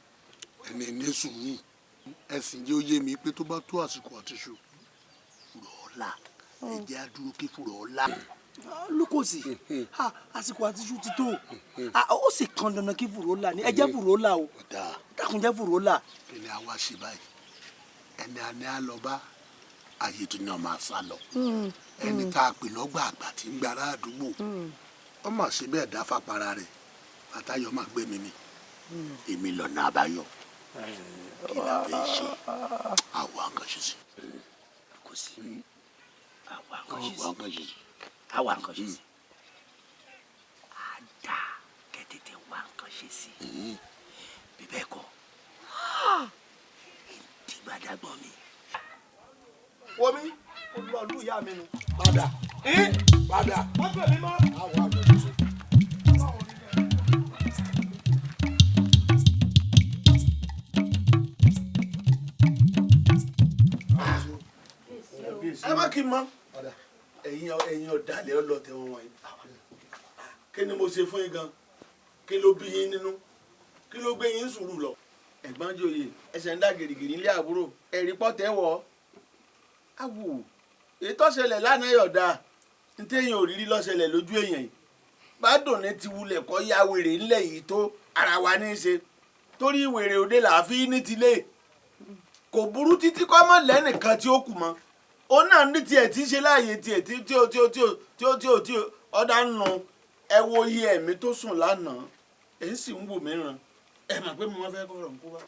ẹni ní sùúrù ẹ sì jẹ́ ó yé mi pé tó bá tó àsìkò àtiṣu fùrọ̀ ọ̀la ẹ jẹ́ á dúró kí fùrọ̀ ọ̀la. Lukosi, àsìkò àtiṣu ti tó, ó sì kan dandan kí fùrọ̀ ọ̀la ni ẹ jẹ́ fùrọ̀ ọ̀la o, dákun jẹ́ fùrọ̀ ọ̀la. Kí ni a wá ṣe báyìí? Ẹni a ní á lọ bá ayé tó ní ọmọ àṣà lọ, ẹni tá a pè lọ́gbà àgbà tí ń gbára àdúgbò ó mà ṣe bẹ́ẹ̀ dá fapara rẹ̀ Fátáyọ̀ máa gbé mi ni èmi lọ́nà àbáyọ kí la fẹ́ ṣe àwọn àkànṣe sí. Kò sí àwọn àkànṣe sí, àwọn àkànṣe sí, á dá kẹ́tẹ́tẹ́ wá àkànṣe sí, bí bẹ́ẹ̀ kọ́ ìdìgbàdàgbọ́n mi. Wọ́mi, olú ìyá mi nù. Padà. Padà. Wọ́n pè mí mọ́. Àwọn àgbẹ̀ ṣe. Ẹ má kí n mọ. Ẹ̀yin ọ̀dàlẹ̀ ọlọ́tẹ̀ wọn wọ̀nyí. Kí ni mo ṣe fún yín gan? Kí ló bí yín nínú? Kí ló gbé yín sùúrù lọ? Ẹ̀gbọ́n joyè, ẹsẹ̀ ń dá gìrìgìrì nílé àbúrò. Ẹ̀rí pọ́tẹ́ wọ̀ ọ́. Awò, ètò ṣẹlẹ̀ lánàá yọ̀dá ntẹ̀yìn òrírí lọ́ṣẹlẹ̀ lójú èèyàn yìí. Bádùnní ti wulẹ̀ kọ́ ya wèrè ńlẹ̀ yìí tó ara wa ní í ṣe. Torí wèrè òde là á fi ní tilé. Kò burú títí kọ́ mọ́ lẹ́nìkan tí ó kù mọ́. Ó náà ní tiẹ̀ tí ń ṣe láàyè tiẹ̀ tí tí ó tí ó tí ó tí ó tí ó tí ọ̀dà ń nu. Ẹ wo iye ẹ̀mí tó sùn lánàá. Ẹ̀ ń sì ń wò mí ràn. Ẹ mọ̀ pé mo máa fẹ́ kọ́ ọ̀rọ̀ ń kó wá.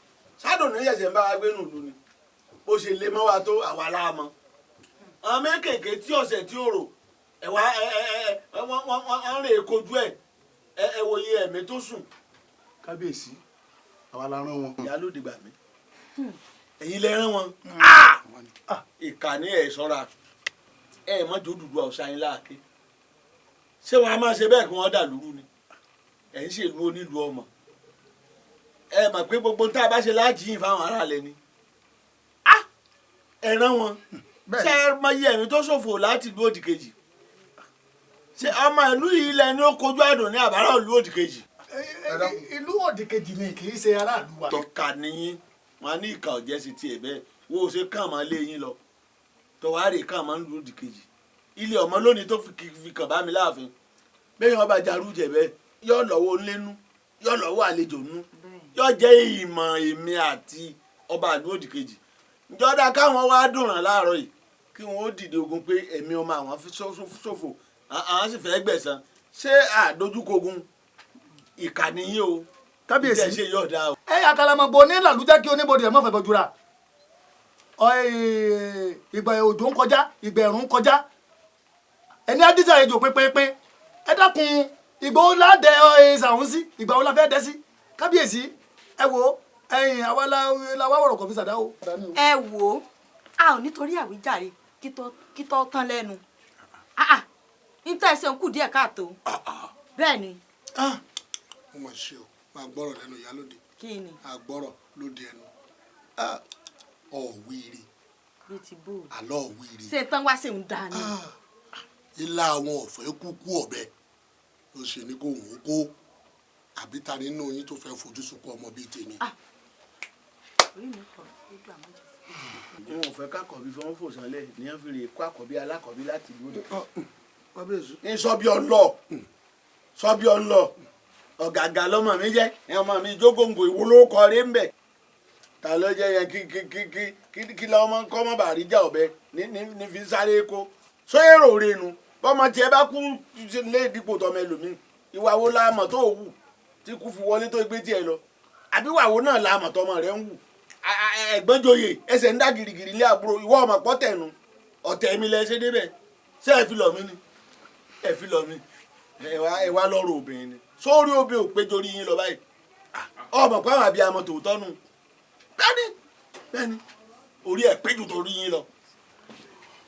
Sádùnní ṣẹ̀ṣẹ̀ ń bá wa gbé nùlù ni. Bó ṣe lè mọ́ wa tó àwa láàmọ́. Àwọn mékèèké tí ọ̀sẹ̀ tí ó rò ẹ wá ẹ ẹ ẹ wọ́n rè kojú ẹ ẹ wo iye ẹ̀mí tó sùn. Kábíyèsí, àwa la rán wọn. Ìyálóde gbà mí. Ẹ̀yin lẹ rán wọn. Ìkà ni ẹ̀ ṣọ́ra. Ẹ mọ́ jò dùdú ọ̀sán yín láàké. Ṣé wọn a máa ṣe bẹ́ẹ̀ kí wọ́n dà lúrú ni? Ẹ̀ ń ṣèlú onílùú ọmọ. Ẹ mọ̀ pé gbogbo tá a bá ṣe láàjì yìí fáwọn aráàlẹ̀ ni. Ẹ rán wọn. Ṣé ẹ mọ iye ẹ̀mí tó ṣòfò láti ìlú òdì kejì? Ṣé ọmọ ìlú yìí lẹ ní ó kojú Àdùnní àbárà ìlú òdì kejì? Ìlú òdì kejì ni kì í ṣe aráàlú wa. Ìkà nìyín, wọn ní ìkà ọ̀jẹ̀ sí tiẹ̀ bẹ́ẹ̀, wo ṣe kàn máa lé yín lọ. Tọ̀wárì kàn máa ń lu òdì kejì. Ilé ọmọ lónìí tó fi kàn bá mi láàfin. Bẹ́ẹ̀ wọn bá jarú jẹ bẹ́ẹ̀, yóò lọ́wọ́ ńlẹ́nu, yóò lọ́wọ́ àlejò nú, yóò jẹ́ ìmọ̀ èmi àti ọba ìlú òdì kejì. Ǹjọ́ dáa káwọn wá dùnràn láàárọ̀ yìí kí wọn ó dìde ogun pé ẹ̀mí ọmọ àwọn fi ṣòfò, àwọn sì fẹ́ gbẹ̀san. Ṣé àdójúkogun ìkà nìyí o? Kábíyèsí. Ìjẹ́ ṣe yóò dáa o. Ẹ àkàlàmọ̀gbò ní làlújẹ́ kí oníbodè ẹ̀ mọ̀ fẹ́ bọ́júra. Ìgbà òjò ń kọjá, ìgbà ẹ̀rùn ń kọjá. Ẹni adíjà ejò pínpínpín. Ẹ dákun, ìgbà wo la dẹ ṣàwọn sí? Ìgbà wo la fẹ́ dẹ sí? Kábíyèsí, ẹ wo, ẹ̀yin àwa la wá wọ̀rọ̀ kọ̀fí sàdá o. Ẹ wò ó, a ò nítorí àwíjàre kí tó tán lẹ́nu níta ẹsẹ̀ ń kù díẹ̀ káàtó bẹ́ẹ̀ ni. Mo mọ̀ ṣe o, máa gbọ́rọ̀ lẹ́nu ìyálóde. Kí ni? Àgbọ́rọ̀ lóde ẹnu ọ̀wìrì. Bíi ti bó o. Àlọ́ ọ̀wìrì. Ṣé tán wá sí ń da ni. Ilá àwọn ọ̀fẹ́ kúkú ọ̀bẹ ló ṣe ní kó òun kó, àbí ta nínú yín tó fẹ́ fojú sunkún ọmọ bíi tèmi? Orí mi kọ lójú àmọ́ jẹ. Wọn ò fẹ́ kákọ̀bí fún fò sánlẹ̀ ní wọ́n fi rè kó àkọ́bí alákọ̀bí láti ìlú òde. Ní sọ́bí ọ̀nlọ, sọ́bí ọ̀nlọ, ọ̀gàgà lọ́mọ mi jẹ́ ẹ, ọmọ mi jógóńgò ìwo ló kọ rí ń bẹ̀. Ta ló jẹ́ yẹn? Kí kí kí kí kí kí lọ́mọ kọ́ mọ́ bàrí já ọ̀bẹ ní ní ní fi sáré kó sóyèrò renu bọ́mọ tiẹ̀ bá kú lé ìdìpọ̀ tọmọ ẹlòmíì. Ìwà wo la mọ̀ tó wù tí kú fi wọlé tó gbé tiẹ̀ lọ? Àbí ìwà wo náà la mọ̀ tọmọ rẹ̀ ń wù? Ẹ̀gbọ́n joyè, ẹsẹ̀ ń dá girigiri lé àbúrò. Ìwọ ọmọ pọ́tẹ̀nu ọ̀tẹ̀ mi lẹ ṣe débẹ̀. Ṣé ẹ fi lọ̀ mí ni? Ẹ fi lọ̀ mí. Ẹ wá lọ́rọ̀ obìnrin ni sórí obìnrin ò péjọ orí yín lọ báyìí. Ọmọ pàwọn àbí amọ̀ tòótọ́ nù. Bẹ́ẹ̀ni, bẹ́ẹ̀ni, orí ẹ̀ péjọ torí yín lọ.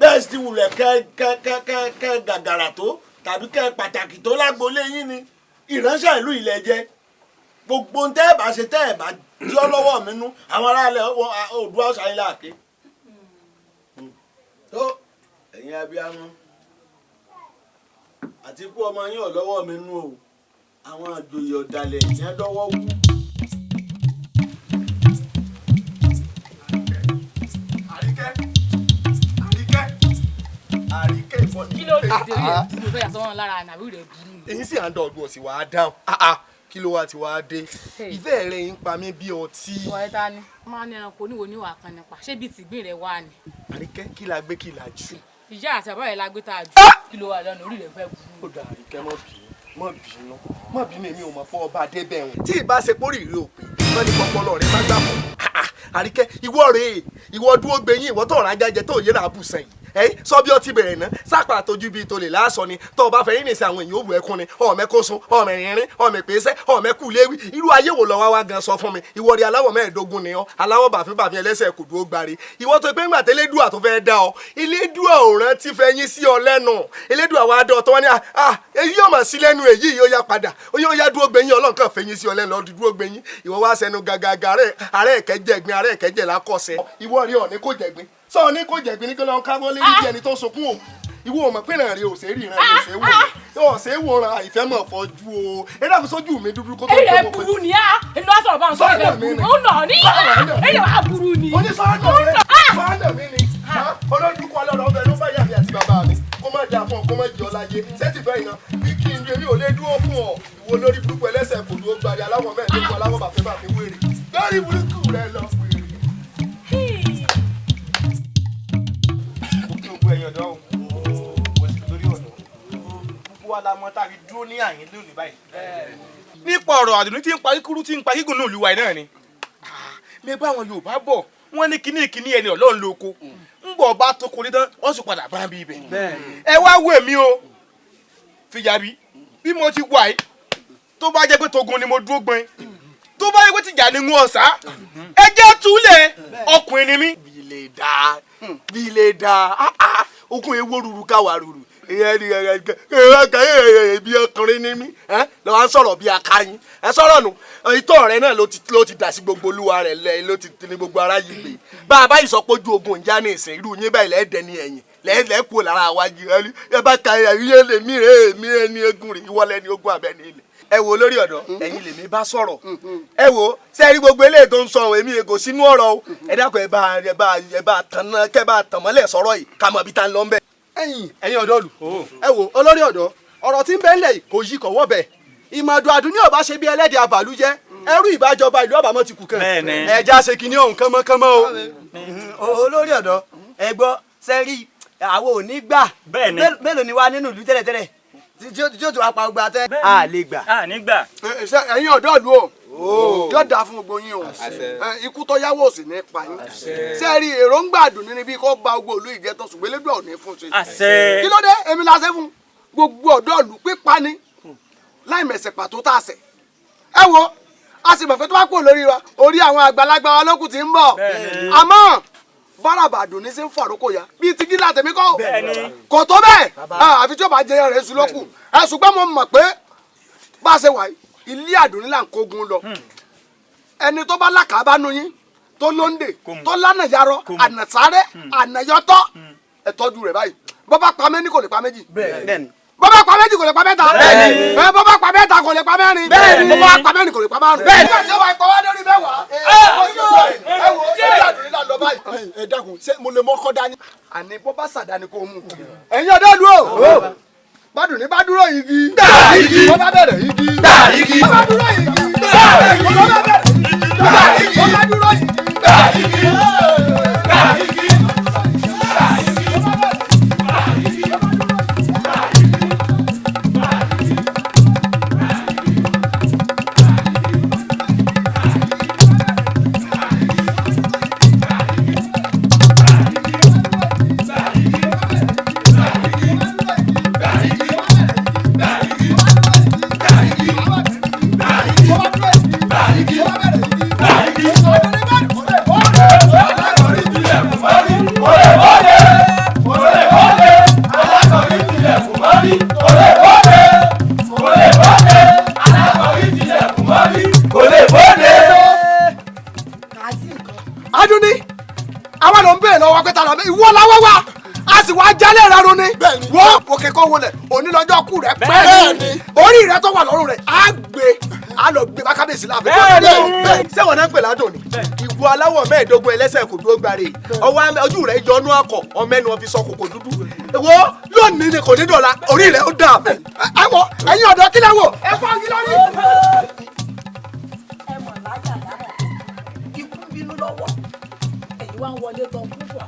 Bẹ́ẹ̀ sì wulẹ̀ kẹ́ kẹ́ kẹ́ kẹ́ kẹ́ gàgàrà tó tàbí kẹ́ pàtàkì tó lágboolé yín ni ìránṣẹ́ ìlú ilẹ̀ jẹ́. Gbogbo tẹ́ ẹ bá ṣe, tẹ́ ẹ bá jọ́ lọ́wọ́ mi nú, àwọn aráàlẹ̀ Oòduà ọ̀sán yín láàké. Tó ẹ̀yin abiyamọ àti kú ọmọ yín ọ̀ lọ́wọ́ mi nú o, àwọn àjòyè ọ̀dàlẹ̀ yẹn dọ́wọ́ wú. Àríkẹ́, Àríkẹ́, Àríkẹ́, ìfọ. Kí ló dé rẹ̀? Mo fẹ́ yàtọ̀ wọn lára ànàbí rẹ̀ burú ni. Èyí sì à ń dọ̀gbọ̀n sí wàá dáhùn. Kí ló wá ti wá dé? Ìfẹ́ rẹ̀ ń pa mí bí ọtí. Ìwà ẹ̀ta ni máa ní ẹranko oníwo níwà kan nípa ṣé bíi tìgbín rẹ̀ wá ni. Àríkẹ́, kí la gbé, kí la jù? Ìyá àti bàbá rẹ̀ la gbé tá a jù. Kí ló wà lọ́nà orí rẹ̀ fẹ́ burú. Ó dà, Àríkẹ́, má bínú, má bínú, má bínú. Èmi ò mọ̀ pé ọba débẹ̀ wọn. Tí ìbá ṣe pórí ìrè òpè wọ́n ní pọpọlọ rẹ̀ má gbà fún. Àríkẹ́, ìwọ rèé, ìwọ dúró gbẹ̀yìn, ìwọ tó ọ̀rá jájẹ tó yẹra àbùsàn yìí. Ẹ sọ bí ọtí bẹ̀rẹ̀ ná sápà àtọ́jú bíi tolè láàsọ ni tó o bá fẹ́ yín nìsín àwọn èèyàn òwú ẹkún ni ọ̀mẹ́ kó sun ọ̀mẹ́ rìnrìn ọ̀mẹ́ pèsè ọ̀mẹ́ kú léwí. Irú ayé wo lọ wá wá gan? Sọ fún mi. Ìwọ rí aláwọ̀ 15 ni ọ́, aláwọ̀ bàfin bàfin ẹlẹ́sẹ̀ kò dúró gbáre. Ìwọ tó pé ńgbà tẹ́lẹ́dùà tó fẹ́ dá ọ, Elédùà ò rántí fẹ́ yín sí ọ lẹ́nu. Elédùà wa dán ọ tó wá ní à èyí yóò mà sí lẹ́nu, èyí yóò yá padà, ó yóò yá dúró gbẹ̀yìn. Ọlọ́run kan fẹ́ yín sí ọ lẹ́nu ọdún dúró gbẹ̀yìn. Ìwọ wá sẹnu gàgàgà rẹ̀ ààrẹ ẹ̀kẹ́jẹ̀gbin, ààrẹ ẹ̀kẹ́jẹ̀ lákọ̀ọ́sẹ̀. Ìwọ rí ọ̀ ní kò jẹ̀gbin, sọ ní kò jẹ̀gbin ní kí lọ́n káwọ́ lé níbi ẹni tó sunkún o. Ìwọ ò mọ̀ pé ìrìn rẹ̀ ò ṣe é rí, ìrìn rẹ̀ ò ṣe é wò, ò ṣe é wòran. Àìfẹ́ mọ̀ fọ́jú o. Ẹ dàbí sójú mi dúdú kó tó Èyí rẹ̀ kó burú ni á èmi wá sọ̀rọ̀ báwọn sọ̀rọ̀ rẹ̀ burú. Ó nà ní èyí wà burú ni. Onísọ́ọ̀nà mi ni olódùkọ ọlọ́rọ̀ ọbẹ̀ ló bá yà mí àti bàbá mi. Kó má jà fún ọ, kó má jẹ ọ láyé sẹ́tì fẹ́ iná bí kí n rí. Èmi ò lè dúró fún ọ, ìwọ lórí burúkú ẹlẹ́sẹ̀ kò dúró gbàdé aláwọ̀ 15 aláwọ̀ bàfẹ́ bàfẹ́ wéré lórí burúkú rẹ lọ wéré. Gbogbo ẹ̀yin ọ̀dọ́ o, mo sì lórí ọ̀dọ́ gbogbo wa la mọ̀ tá a fi dúró ní àyín lónìí báyìí. Nípa ọ̀rọ̀ Àdùnní tí ń pa kíkúrú tí ń pa gígùn ní olúwa ẹ̀ náà ni mi bá àwọn Yorùbá bọ̀, wọ́n ní kíní kíní ẹni Ọlọ́run lóko ń bọ̀ bá tó kò ní tán, wọ́n sì padà bá bí ibẹ̀. Ẹ wá wo èmi o, Fìjàbí, bí mo ti wà yìí, tó bá jẹ́ pé togun ni mo dúró gbọ́n, tó bá jẹ́ pé tìjà ni ń ọ̀sá, ẹ jẹ́ túlẹ̀, ọkùnrin ni mí. Bí lè dáa, bí lè dáa, okun ewo ruru káwa ruru bí ọkùnrin ni mí lọ́wọ́ ń sọ̀rọ̀ bí akáyín. Ẹ sọ̀rọ̀ nù, ìtọ́ rẹ náà ló ti dà sí gbogbo olúwa rẹ lẹ ló ti ní gbogbo ara yìí gbé. Bá a bá ìsọpọ̀jù ogun ìjà ní ìsìn, irú yín báyìí lẹ́ẹ̀dẹ̀ ní ẹ̀yìn lẹ́ẹ̀kú lára wájú. Ẹ bá ka ẹ̀yìn lè mí rè mí ẹni egun rè ìwọlẹ̀ ní ogun abẹ́ni ilẹ̀. Ẹ wo lórí ọ̀dọ́, ẹ̀yin lèmi bá sọ̀rọ̀. Ẹ wo sẹ́ẹ̀rí gbogbo eléyìí tó ń sọ ohun, èmi kò sínú ọ̀rọ̀ o. Ẹ dákun, ẹ bá ẹ bá ẹ bá tàn náà, kẹ́ bá tàn mọ́lẹ̀ sọ̀rọ̀ yìí ká mọ̀ bí tá ń lọ ń bẹ̀. Ẹ̀yin ẹ̀yin ọ̀dọ́ lù, ẹ wo olórí ọ̀dọ́, ọ̀rọ̀ tí ń bẹ ńlẹ̀ yìí kò yí kọ̀wọ́ bẹ̀. Ìmọ̀dù Àdùnní ọba ṣe bí ẹlẹ́dẹ̀ àbàlújẹ́, ẹrú ìbájọba ìlú àbámọ́ ti kù kàn. Ẹja ṣe kinní ọ̀hún kánmọ́kánmọ́ o. Olórí ọ̀dọ́, ẹ gbọ́, sẹ́rí àwọn ò ní gbà. Mélòó ni wá nínú ìlú tẹ́lẹ̀tẹ́lẹ̀ tí ó tún wá pa ọgbà tẹ́. A lè gbà. A ní gbà. Ẹ̀yin ọ̀dọ́ ìlú o. Yóò dáa fún gbogbo yín o. Ikú tó yáwó ò sì ní pa yín. Ṣé ẹ rí èròǹgbà Àdùnní ni bí kò ba gbogbo ìlú ìjẹ́ tán, ṣùgbọ́n Elédùà ò ní fún ṣe. Kí ló dé? Èmi la ṣe fún gbogbo ọ̀dọ́ ìlú pípa ni láì mẹ̀sẹ̀ pàtó tá a ṣẹ̀. Ẹ wo, a sì mọ̀ pé tó bá kúrò lórí wa, orí àwọn àgbàlagbà wa lókùn ti ń bọ̀. Àmọ́ bárabà Àdùnní sí ń fàrókò ya bíi ti gíga tèmi kọ́ kò tó bẹ́ẹ̀, àfi tí ó bá jẹyàn rẹ̀ sùn lókù. Ẹ ṣùgbọ́n mo mọ̀ pé bá a ṣe wà ilé Àdùnní là ń kógun lọ. Ẹni tó bá lákàbá nu yín tó lóńdè tó lánà yarọ ànàsáré ànàyọtọ, ẹ tọ́jú rẹ̀ báyìí. Bọ́ bá pa méjì kò lè pa méjì, bọ́ bá pa méjì kò lè pa mẹ́ta, bọ́ bá pa mẹ́ta kò lè pa mẹ́rin, bọ́ bá pa mẹ́rin kò lè pa márùn. Nígbà tí ó bá pa wá lórí mẹ́wàá, ẹ wo ilé Àdùnní là ń lọ báyìí. Ẹ dákun, ṣé mo lè mọ́kọ́ dání. Àní bọ́ bá sàdáni kò mú. Ẹ̀yin ọ̀dọ́ ìlú o, Bádùnní bá dúró igi, bọ́ bá bẹ̀rẹ̀ igi, bọ́ bá dúró igi, bọ́ bá bẹ̀rẹ̀ igi, bọ́ bá dúró igi. Adúní, àwa ló ń bèèrè lọ́wọ́ pé ta ló ń bèèrè, ìwọ làwọ́ wa, a sì wá jálẹ̀ rárun ni. Wọ́n òkè kọ́ wọlé, òní lọ́jọ́ kú rẹ̀ pẹ́, orí rẹ̀ tó wà lọ́rùn rẹ̀ á gbé, á lọ gbé bá kábíyèsí láàfin. Ṣé wọn náà ń pè ládùn ni? Ìwọ aláwọ̀ mẹ́ẹ̀ẹ́dógún ẹlẹ́sẹ̀ kò dúró gbáre, ọwọ́ ojú rẹ̀ yọnú akọ̀, ọmọ ẹnu ọfi sọ kòkò dúdú. Wo lónìí ni kò ní dọ̀la, orí rẹ̀ ó dà. Ẹ wọ ẹ̀yin ọ̀dọ́ kílẹ̀ wò, ẹ fọ́ igi lórí. Ẹ mọ̀ láyà lára ikú bínú lọ́wọ́, èyí wá ń wọlé tán púpọ̀.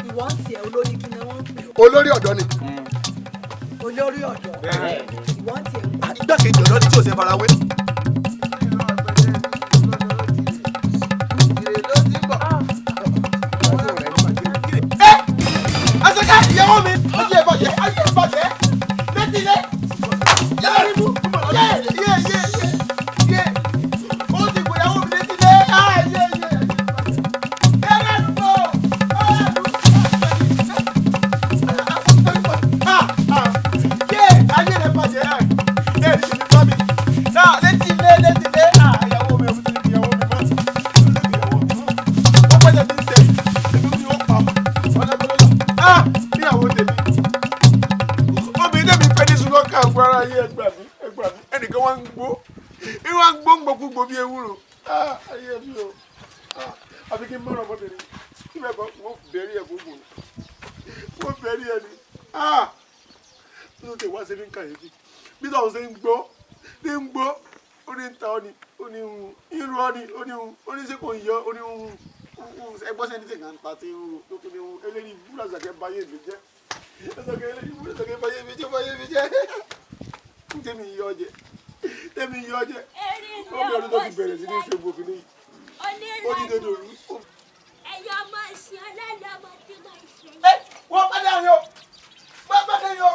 Ìwọ ń tiẹ̀ olórí kí ni wọ́n ń pè ọ́? Olórí ọ̀dọ́ ni. Olórí ọ̀dọ́. Ìwọ ń tiẹ̀. Igbákejì ọ̀dọ́ ni tí ò ṣe farawé. Ẹ Àṣàkẹ́ ìyàwó mi, ayé ìbàjẹ́, ayé ìbàjẹ́, létí ilé, yàrá rí mú, yé yé yé yé, ó ti gbòyàwó mi létí ilé, ayé yé. Ẹnìkan wá ń gbó, ìwà ń gbó ń gbókúgbó bí ewúro. Ayé mi o, àfi kí n mọ̀rọ̀ ọmọbìnrin kí bẹ́ẹ̀ kọ́ wọ́n bẹ̀rí ẹ̀ gbogbo, wọ́n bẹ̀rí ẹ̀ ni. Bí ó ti wá ṣe ní kàyéfì, bí táwọn ṣe ń gbó ní ń gbó, ó ní ń ta ọ́ ni, ó ní ń hun, irú ọ́ ni, ó ní ń hun, ó ní ṣe kò ń yọ, ó ní ń hun, ẹgbọ́n sẹ́ni tí nǹkan ń ta tí ń ro, tó tún ní ń hun, eléyìí búrọ̀ Àṣàkẹ́ báyé mi jẹ́, Àṣàkẹ́ eléyìí búrọ̀ Àṣàkẹ́ báyé mi jẹ́, báyé mi jẹ́. Tẹ́mi yọ jẹ, tẹ́mi yọ jẹ, ó bí ọdún tó ti bẹ̀rẹ̀ sí ní ṣe gbogbo ní ó ti dodo rú. Ẹ̀yin ọmọ ìsìn ọlẹ́yìn ọmọ tí mo ṣe. Ẹ wọ́n bá dé yọ, wọ́n bá dé yọ,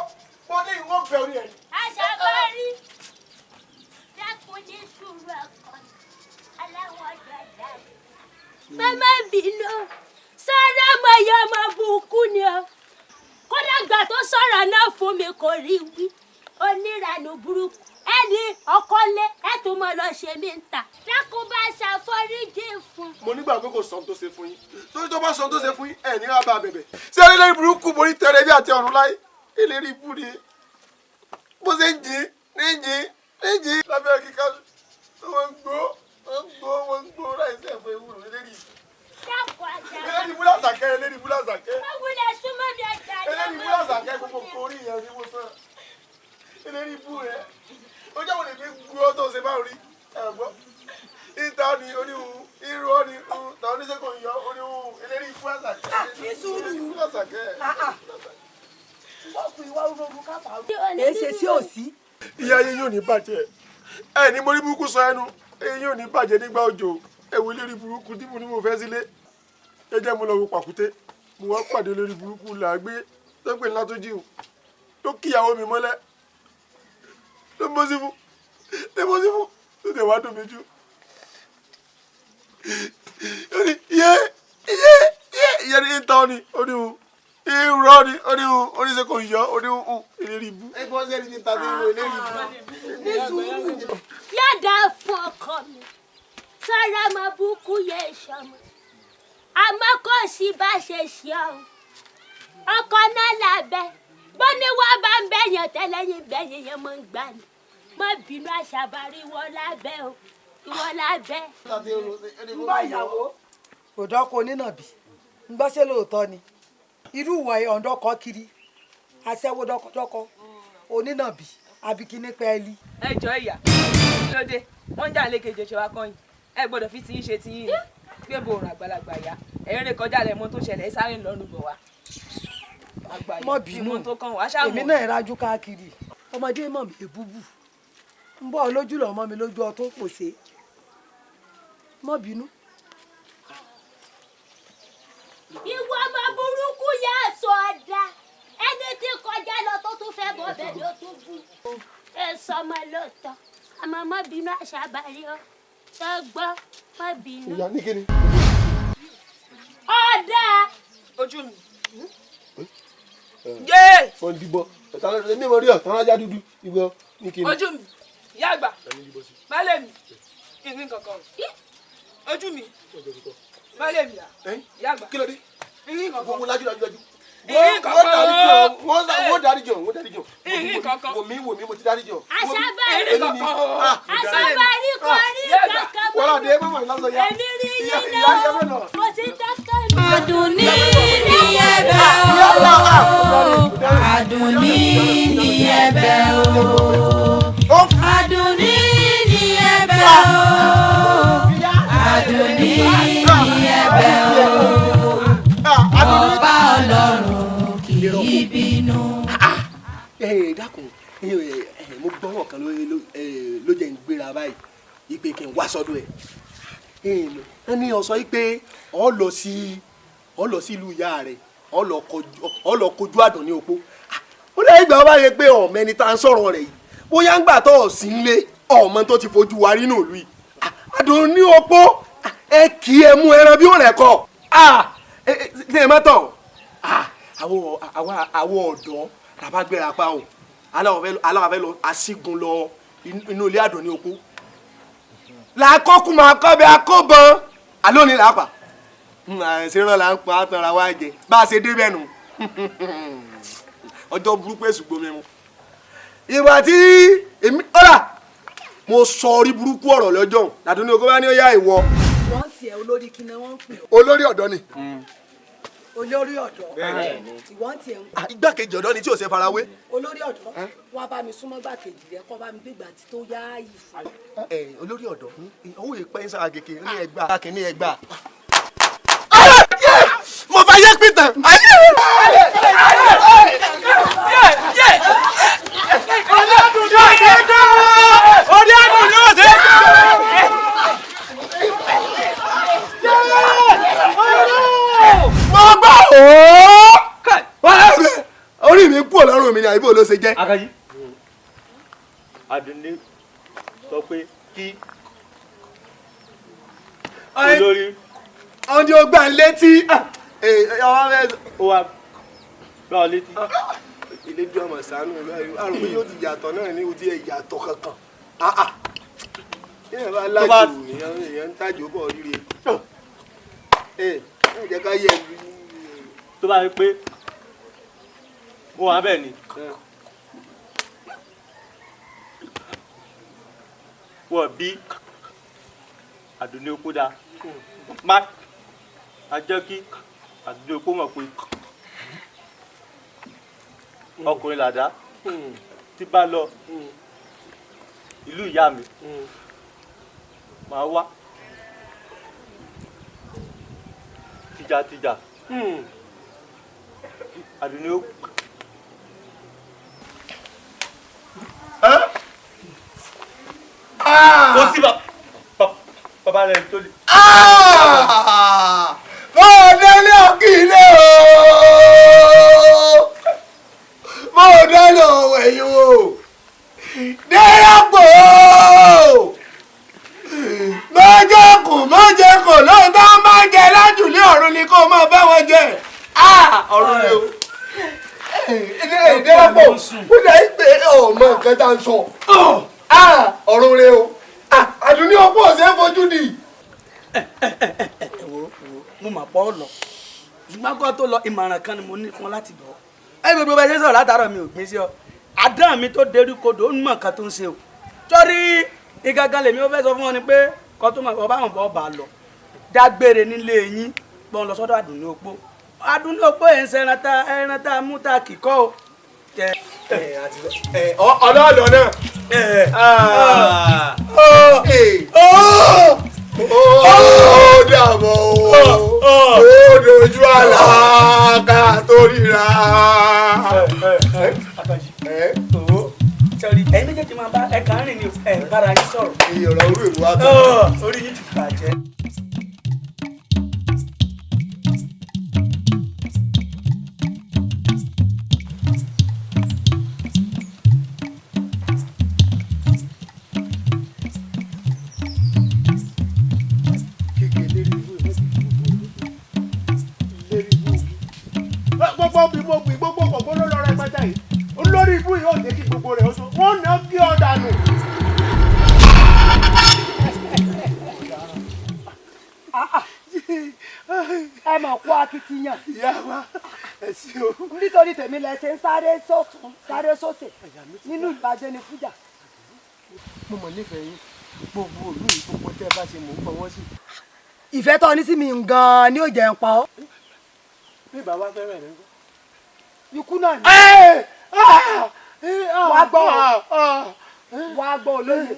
mo ní ìwọ́n bẹ̀ orí ẹ̀. Àṣàbárí dákun ní sùúrù ọkọ aláwọ̀ dàda. Màmá bínú, sọ́rọ́ ọmọ yẹn ọmọ burúkú ni o. Kódà gbà tó sọ̀rọ̀ náà fún mi kò rí wí. Oníranù burúkú ẹni ọkọlé ẹ tún mọ lọ ṣe mí ń ta dákun bá ṣàforíjì fún. Mo nígbà pé kò sọ ohun tó ṣe fún yín, torí tó bá sọ ohun tó ṣe fún yín ẹ ní wàá bá bẹ̀bẹ̀. Ṣé eléyìí burúkú borí tẹrẹ bí àti ọ̀run láyé eléyìí ibú ni bó ṣe ń jìn ní jìn ní jìn lábẹ́ kíkà wọ́n ń gbó wọ́n ń gbó wọ́n ń gbó láì sẹ́ ẹ̀fọ́ ewúro eléyìí. Eléyìí ibú làṣàkẹ́ eléyìí ibú làṣàkẹ́ eléyìí ibú làṣàkẹ́ gbogbo orí ìyẹn ni mo sọ eléyìí ibú rẹ ojú àwọn èmi gbọ́ tó ṣe báwo rí ẹ̀gbọ́ ìta ni oníhun irú ọ ni ta oníṣègùn yọ oníhun eléyìí ibú làṣàkẹ́ eléyìí ibú làṣàkẹ́. Èsè sí òsì. Ìyá ayé yóò ní bàjẹ́ Ẹ ní mo rí burúkú sọ ẹnu, eyín ò ní bàjẹ́ nígbà òjò. Ẹ̀wù eléré burúkú tí mo ní mo fẹ́ sílé. Jẹ́jẹ́ mo lọ wo pàkúté, mo wá pàdé lórí burúkú làágbé tó pè ńlá tó jíun tó kíyàwó mi mọ́lẹ̀ ló bọ́ sí fún ló bọ́ sí fún tó tẹ̀ wá dùn mí jù. Ó ní yé yé yé ìyẹn ní ìtàn ni ó ní wù irọ́ ni ó ní wù ó ní ṣe kò yọ ó ní wù eléré ibú. Ẹ gbọ́n sẹ́ni ní ta ní ìwé eléré ibú. Ní sùúrù. Yọ̀dà fún ọkọ mi, sọ́ra ọmọ burúkú yẹ ìṣọmọ. Àmọ́ kò sí bá ṣe ṣe ọ́. Ọkọ náà làbẹ́. Bó ní wọ́n bá ń bẹ̀yàn tẹ́lẹ̀yìn bẹ̀yìn yẹn mọ̀ ń gbà ní. Má bínú àṣàbárí ìwọ lábẹ́ o. Ìwọ lábẹ́. Ń bá ìyàwó. Òdọ́kọ onínàbì, ń gbọ́ ṣé lóòótọ́ ni. Irú ìwà ọ̀ǹdọ́kọ kiri, aṣẹ́wó dọ́kọdọ́kọ, onínàbì, àbíkíní pẹ́ẹ́lí. Ẹ jọ ìyá, kí ló dé? Wọ́n ń jà lékejì ṣe wá kọ́yìn. Ẹ gbọ́dọ̀ fi tiyín ṣe tiyín ni. Gbé bo òrùn àgbàlagbà yá. Ẹ̀rín rẹ̀ kọjá lẹ̀ mọ́ tó ṣẹlẹ̀, sáré ńlọrùn bọ̀ wá. Mọ́ bínú, èmi náà rájú káàkiri. Ọmọdé mọ̀ mí búbù. Ń bọ́ lójú lọ́ mọ́ mi lójú ọtún pòṣe. Mọ́ bínú. Ìwọ ọmọ burúkú yá aṣọ ọ̀dà. Ẹni tí kọjá lọ tó tún fẹ́ bọ́ bẹ́ẹ̀ ló tún bú. Ẹ sọ ọmọ lóòótọ́. Àmọ́ mọ́ bínú àṣàbárí ọ. Ṣé gbọ́? Mọ́ bínú. Ìyá ní kíni? Ọ̀dà. Ojú mi. Yé! Wọ́n dìbò. Ẹ̀mí mo rí ọ̀ tán lájá dúdú. Ìwọ ní kíni? Ojú mi. Ìyá àgbà. Baálé mi. Kí n rí nǹkan kan. Ojú mi. Baálé mi. Ìyá àgbà. Kí ló dé? Wo lájú lájú lájú. Wọ́n dárí jọ, wọ́n dárí jọ. Wò mí wò mí mo ti dárí jọ. Àṣàbárí àṣàbárí kò rí kankan mọ́. Wọ́n lọ dé mọ́mọ́ ìlọsọ ya. Èmi rí yín náà. Kò sí kankan mi. Àdùnní ní ẹ̀bẹ̀ o. Àdùnní ní ẹ̀bẹ̀ o. Àdùnní ní ẹ̀bẹ̀ o. Àdùnní ní ẹ̀bẹ̀ o. Ọba Ọlọ́run kì í bínú. Ẹ dákun, mo gbọ́rọ̀ kan ló jẹ́ ń gbéra báyìí ipe kí n wá sọ́dọ̀ ẹ̀. Ẹ ní ọ sọ pé ọ lọ sí ìlú ìyá rẹ, ọ lọ kojú Àdùnní opó. Ó lẹ́yìn ìgbà wọ́n bá yẹ pé ọ̀mọ ẹni tá à ń sọ̀rọ̀ rẹ̀ yìí bóyá ń gbà tó ọ̀ sí nílé ọmọ tó ti fojú wa rí nùlù yìí. Àdùnní opó ẹ kì í ẹ mú ẹran bí ó rẹ̀ kọ. Ṣé ẹ má tọ̀ àwọn ọ̀dọ́ làbá gbéra pa o aláwọ̀ fẹ́ lọ aṣígun lọ inú ilé Àdùnní opó. Làákọ́kù máa kọ́ bí akóbọn alóòní là á pa ṣe rán là ń pa àtàrà wa jẹ bá a ṣe débẹ̀ nù ọjọ́ burúkú èṣù gbomi mu. Ìgbà tí èmi ọ̀rà mo sọ orí burúkú ọ̀rọ̀ lọ́jọ́ Àdùnní opó bá ní ó yá ìwọ. Wọ́n tiẹ̀ olórí kí ni wọ́n ń pè ọ́. Olórí ọ̀dọ́ ni. Olórí ọ̀dọ́ ìwọ́n tiẹ̀ ń. Igbákejì ọ̀dọ́ ni tí ò ṣe farawé. Olórí ọ̀dọ́ wá bá mi súnmọ́ gbàkejì rẹ kó bá mi gbégbà tí tó yáàyè fún. Ẹ olórí ọ̀dọ́ owó ìpẹ́ ń sára gègé ní ẹgbàá kìíní ẹgbàá. Mo fẹ́ yé pìtàn. Orí Àdùnní ò ṣe é. Mo gbọ́ ooo orí mi kú ọlọ́run mi ni àbí ló ṣe jẹ́. Akaji Àdùnní sọ pé kí olórí. Ọ̀n tí ó gbà létí. Ó wá gbà ọ létí. Ilé bí ọmọ sànú àrùn pé yóò ti yàtọ̀ náà ní ojú ẹ̀ yàtọ̀ kankan. Ṣé ẹ bá lájú èèyàn ń tàjò bọ̀ ríre? Ẹ jẹ́ ká yẹ ẹ. Tó bá rí pé mo wà bẹ́ẹ̀ ni. Wọ́n bí Àdùnní opó dá. Má a jẹ́ kí Àdùnní opó mọ̀ pé ọkùnrin làdá tí bá lọ ìlú ìyá mi màá wá tìjàtìjà. Àdùnní ó. Kò sí bàbá rẹ̀ tó lè. Mo délé òkìlẹ̀ ooo. Mo délé òwẹ̀yìn o. Dérọ́pò mọ́jọ́kù mọ́jẹ́kù lóòótọ́ máa ń jẹ lájùlé ọ̀run ni kó máa bá wọn jẹ. Ọ̀run ni o. Dérọ́pò ó dẹ̀ pé ọmọ nǹkan tá à ń sọ. Ọ̀run rẹ o. Àdùnní ọkọ ọ̀sẹ̀ fojú di. Wo mo mà pọ̀ lọ ṣùgbọ́n kó tó lọ ìmọ̀ràn kan ni mo ní fún ọ láti gbọ́. Ẹ gbogbo bá ṣe sọ̀rọ̀ látàárọ̀ mi ò gbé sí ọ. Àdán mi tó derí kodò ó ń mọ̀ nǹkan tó ń ṣe o. Torí ìgangan lèmi ó fẹ́ sọ fún ọ ni pé kó tó mọ̀ ọba àwọn ọba lọ dágbére nílé yín gbọ́n lọ sọ́dọ̀ Àdùnní Opó. Àdùnní Opó ẹ̀ ń ṣe ẹran tá a mú tá a kì kọ́ o. Ọlọ́ọ̀dọ̀ náà. Ó dàbọ̀ ó dojú àlá ká tó ríra. Sọ̀rí ẹ̀yin méjèèjì máa bá ẹ̀ka rìn ní ẹ̀ bára yín sọ̀rọ̀. Ìyọ̀rọ̀ orí ìlú wa tó. Orí yín ti bàjẹ́. Gbogbo bí mo gbìn gbogbo kòkó ló lọ rẹpẹtẹ yìí olórí ibú yìí ò jẹ́ kí gbogbo rẹ̀ ó tó wọ́n ná gé ọ dànù. Ẹ mọ̀ kó akitiyan. Ìyá wa ẹ sí o. Nítorí tèmi lẹ ṣe ń sáré sọ́tún sáré sósè nínú ìbàjẹ́ ní fújà. Mo mọ̀ nífẹ̀ẹ́ yín gbogbo òlú yìí gbogbo tẹ́ ẹ bá ṣe mò ń fọwọ́ sí. Ìfẹ́ tó ní sí mi gan-an ni ó jẹ́ ń pa ọ́. Bí bàbá fẹ́ràn rẹ̀ ń kọ́. Ikú náà ni. Wàá gbọ́ wàá gbọ́ olóyè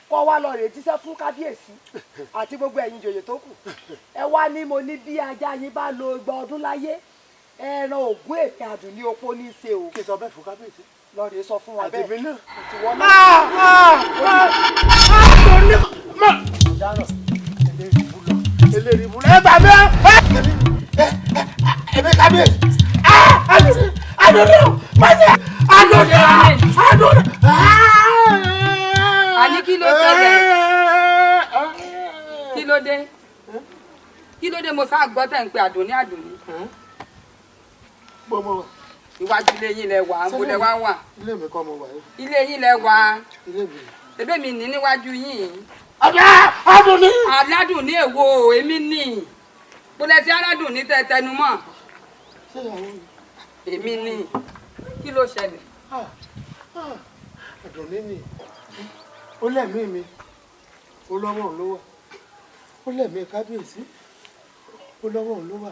kọ́ wa lọ rèé jíṣẹ́ fún kábíyèsí àti gbogbo ẹ̀yin ìjòyè tó kù. Ẹ wá ní mo ní bí ajá yín bá lo igba ọdún láyé ẹran ògún èmi Àdùnní Opó ní í ṣe o. Kí n sọ bẹ́ẹ̀ fún kábíyèsí. Lọ rèé sọ fún wa bẹ́ẹ̀. Àtẹ̀mí náà. Àtiwọ́ náà. Eléyìí bú lọ. Ẹ gbà mí. Ẹ̀mí kábíyèsí. Àdùnní Àdùnní o pàṣẹ Àdùnní Àdùnní. Àní kí ló ṣẹlẹ̀? Kí ló dé? Kí ló dé mo sá gbọ́ tẹ̀ ń pe Àdùnní Àdùnní? Iwájú ilé yín lẹ wà, ń bo lẹ wá wà. Ilé mi kọ́ mo wà yìí. Ilé yín lẹ wà. Ilé mi. Ebé mi ní níwájú yín. Àdùnní. Aládùnní èwo èmi ní. Bólẹ̀ tí aládùnní tẹ tẹnu mọ́. Èmi ní. Kí ló ṣẹlẹ̀? Àdùnní ni ó lẹ́mìí mi ó lọ́wọ́ òun ló wà ó lẹ́mìí kábíyèsí ó lọ́wọ́ òun ló wà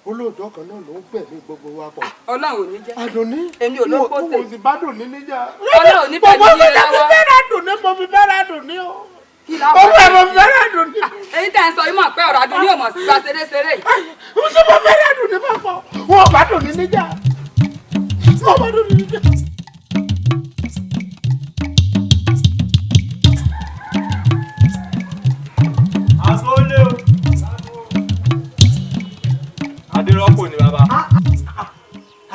olóòótọ́ kan náà ló ń gbẹ̀mí gbogbo wa pọ̀. Ọlọ́run ò ní jẹ́. Àdùnní èmi ò ló pòsè. Mo sì bá Dùnní níjà. Ọlọ́run ò ní pẹ̀lú yín lọ́wọ́. Mo fi bẹ́rẹ̀ Dùnní mo fi bẹ́rẹ̀ Dùnní o. Olú ẹ̀ mo fi bẹ́rẹ̀ Dùnní. Èyí tẹ̀ ń sọ ìmọ̀ pé ọ̀rọ̀ Àdùnní ò mọ̀ sí gba ṣeré-ṣeré. Mo sì mo bẹ́rẹ̀ Dùnní papọ̀. Wọn ò bá Dùnní níjà. Wọn ò bá Dùnní níjà. Àgọ́lé o. Adérọ́pò ni bàbá.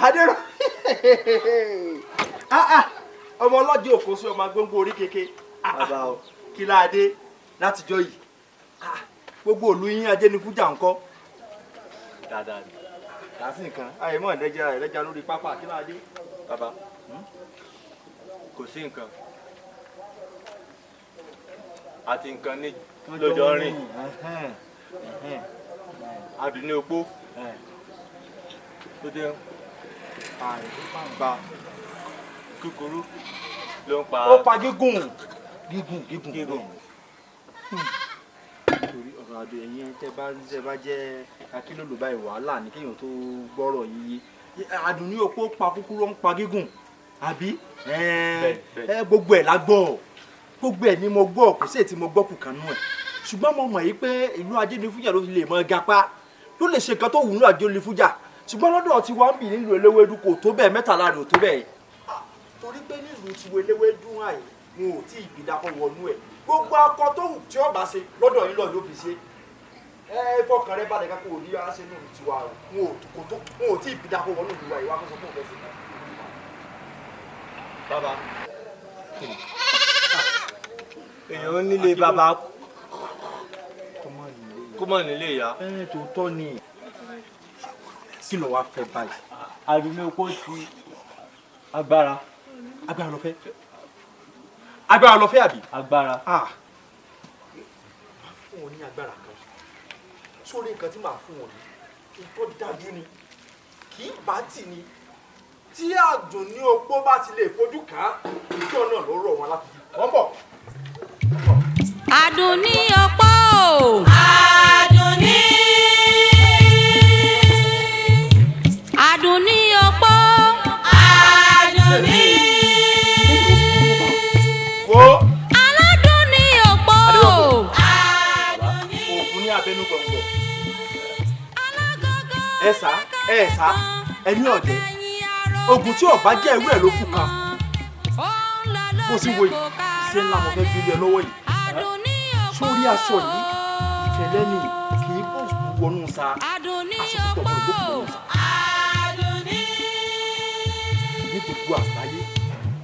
Adérọ́ ọmọ ọlọ́jọ́ òkó sí ọmọ agbóngbó orí keke. Bàbá o kí láadé látijọ́ yìí gbogbo òlu yín ajé ni fújà ń kọ́. Dáadáa ni. Kàásì nǹkan ayé mọ̀ ẹ̀dẹ́jà ẹ̀dẹ́jà lórí pápá kí láadé. Bàbá kò sí nǹkan àti nǹkan ní lọ́jọ́ rìn Àdùnní Opó tó dé pa kúkúrú ló ń pa. Ó pa gígùn gígùn gígùn gígùn. Torí ọ̀rọ̀ àdó ẹ̀yìn tẹ́ bá jẹ́ akílòlò báyìí wàhálà ní kéèyàn tó gbọ́rọ̀ yíyí. Àdùnní Opó pa kúkúrú ó ń pa gígùn àbí gbogbo ẹ̀ la gbọ́ gbogbo ẹ̀ ni mo gbọ́ kò sí èyí tí mo gbọ́ kù kan nú ẹ̀ ṣùgbọ́n mo mọ̀ yìí pé ìlú Ajénifújà ló lè mọ gapá ló lè ṣe nǹkan tó wù ní Ajénifújà ṣùgbọ́n lọ́dọ̀ tí wọ́n ń bì nílùú Eléwédú kò tó bẹ́ẹ̀ mẹ́tàlá rẹ̀ ò tó bẹ́ẹ̀. Torí pé nílùú tiwo Eléwédú àyè Wọn ò tí ì bí dákọ̀ wọnú ẹ̀. Gbogbo akọ tó wù tí ọba ṣe lọ́dọ̀ yín lọ ló fi ṣe. Ẹ fọkàn rẹ balẹ̀ kákó òní ara ṣe nù tiwa o. Wọn ò tí ì bí dákọ̀ wọnú ìlú wa ìwà kó sọ fún òun fẹ́ ṣe. Bàbá èèyàn nílé bàbá kó mọ̀ nílé ìyá. Ẹ tòótọ́ ni, kí ló wá fẹ́ báyìí? Àdùnní okó ti agbára. Agbára ló fẹ́? Agbára ló fẹ́ àbí? Agbára. Máa fún ọ ní agbára kan. Sórí nǹkan tí màá fún ọ ní tó dájú ni, kì í bá tì ní. Tí Àdùnní opó bá ti lè fojú kàn án, ìjọ náà ló rọ̀ wọn láti di. Wọ́n bọ̀. Àdùnní opó. Àdùnní. Àdùnní opó. Àdùnní. Wo. Aládùnní opó. Ògùn ní abẹnú gbọ̀ngbọ̀. Ẹ sá ẹ sá ẹni ọ̀dẹ́. Ogun tí ọba jẹ́ ìwé ẹ̀ ló fún kan. Bó sì wo yìí, iṣẹ́ ńlá mo fẹ́ gbélé ẹ lọ́wọ́ yìí. Sórí aṣọ yìí, ìfẹ́lẹ́ ni, kì í bọ̀ wọnú sa. Aṣọ tó tọ̀ gbọ́dọ̀ wọnú sa. Ní gbogbo àgbáyé,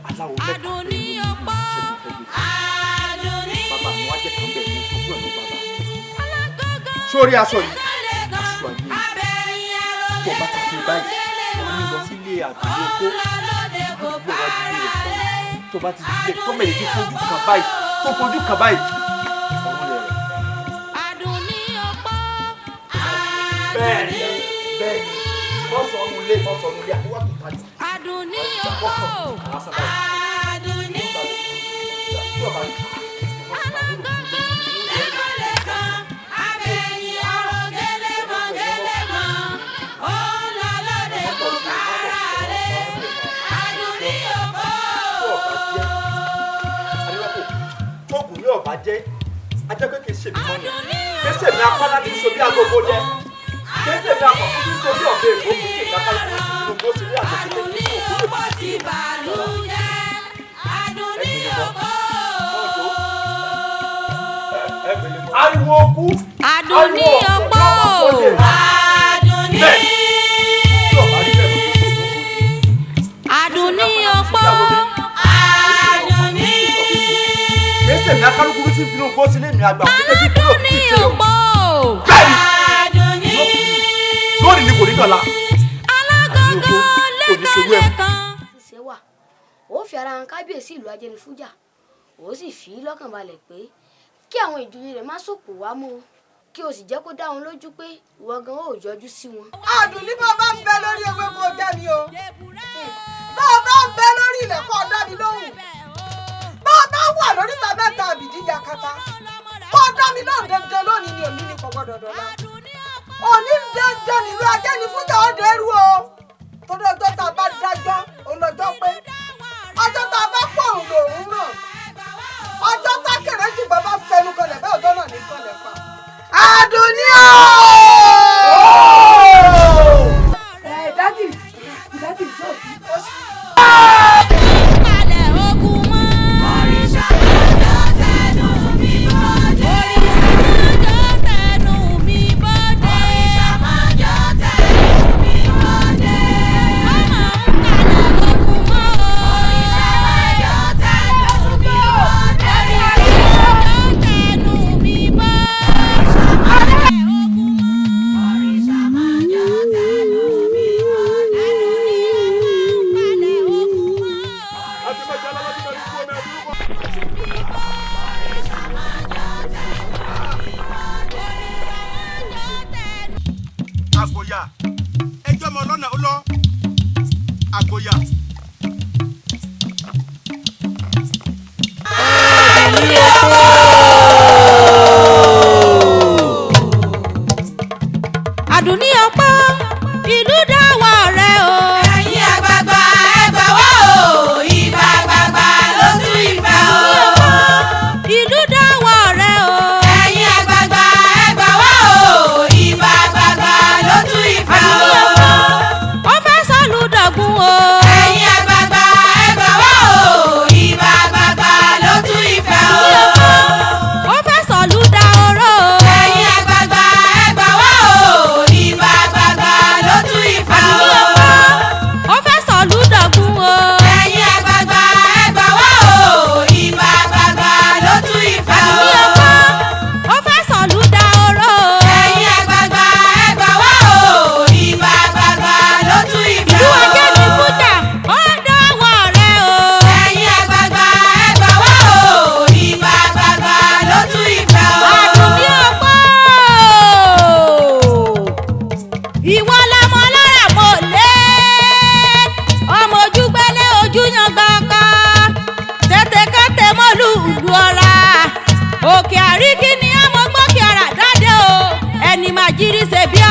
aláwo mẹ́ta péré ló ní iṣẹ́ tó fẹ́ gbé. Bàbá mi wá jẹ́ kan bẹ̀ ní ojú ẹ̀ ló bàbá. Sórí aṣọ yìí, aṣọ ayé ni. Tó o bá ti fi báyìí, wọ́n ní lọ sílé Àdùnní opó, àdúgbò wájú ilé rẹ̀. Tó bá ti dilẹ̀ tó mẹ̀lẹ́ tí fojú kan báyìí, tó fojú kan báyìí, ọ̀run rẹ̀ rẹ̀. Bẹ́ẹ̀ni bẹ́ẹ̀ni, wọ́n sọ ọ́nù ilé, wọ́n sọ ọ́nù ilé, àdúrà tó tajà. Àdùnní opó. Àdùnní. Tóògùn ní ọ̀bá jẹ́, ajẹ́ pé kì í ṣèmi mọ́ni. Kì í ṣèmi apá láti so bí agogo jẹ́. Kì í ṣèmi akọ̀ kí so bí ọ̀bẹ èkó kì í ṣe ìdáká lóko nínú bó ṣe rí àgbẹ̀ tó kí òkú lè fi ṣe. Ariwo okú. Àdùnní opó. Àdùnní. Àdùnní opó. Àdùnní. Kì í ṣèmi akálukú tí ń finú bó sílé mi àgbà òkú tí kúrò kì í ṣe o. Opó. Bẹ́ẹ̀ni. Lónìí ni kò ní dọ̀la. Alágógó lẹ́kọ̀ọ́. Ṣe wà ó fi ara hàn kábíyèsí ìlú Ajẹnifújà, ó sì fi í lọ́kàn balẹ̀ pé kí àwọn ìjòyè rẹ̀ má sòpò wá mọ́ o, kí o sì jẹ́ kó dá wọn lójú pé ìwọ gan ó yọjú sí wọn. Àdùnní, bá bá ń bẹ lórí ewé kó jẹ́ mi o, bá bá ń bẹ lórí ilẹ̀ kó dá mi lóhùn, bá bá wà lórí ìta mẹ́ta àbìdí yakata kó dá mi lóhùn dandan lónìí ni, òní ni kò gbọdọ̀ dọ̀la. Òní dandan nílùú Ajẹnifújà ó dẹrú o, torí ọjọ́ tá a bá dájọ́ òun lọ́jọ́ pé, ọjọ́ tá a bá pọ̀ òun lòún náà, ọjọ́ tá kéré jù bá bá fẹnu kanlẹ̀ bẹ́ẹ̀ ọjọ́ náà ní kanlẹ̀ pa. Àdùnní o! Ẹ ìdágìrì, ìdágìrì sóòtú. Kalẹ̀ ogun mọ́. Òrìṣà mọ́jọ́ tẹnu mi bọ́dé. Òrìṣà mọ́jọ́ tẹnu mi bọ́dé. Òrìṣà mọ́jọ́ tẹnu mi bọ́dé. Mọ́mọ́ ń kalẹ̀ ogun mọ́. Òrìṣà mọ́jọ́ tẹnu mi bọ́dé. Òrìṣà mọ́jọ́ tẹnu mi bọ́dé. Òrìṣà mọ́jọ́ tẹnu mi bọ́dé. Àgòyà ẹjọ́ ọmọ ọlọ́nà ó lọ àgòyà. Àdùnní opó, ìlú dáwọ́ rẹ o. Ẹ̀yin àgbààgbà ẹ gbà wá o, ìbà àgbààgbà ló tú ìfẹ́ o. Ìlú dáwọ́ rẹ o. Ẹ̀yin àgbààgbà ẹ gbà wá o, ìbà àgbààgbà ló tú ìfẹ́ o. Ó fẹ́ sọ́lù dọ̀gún o. Ẹ̀yin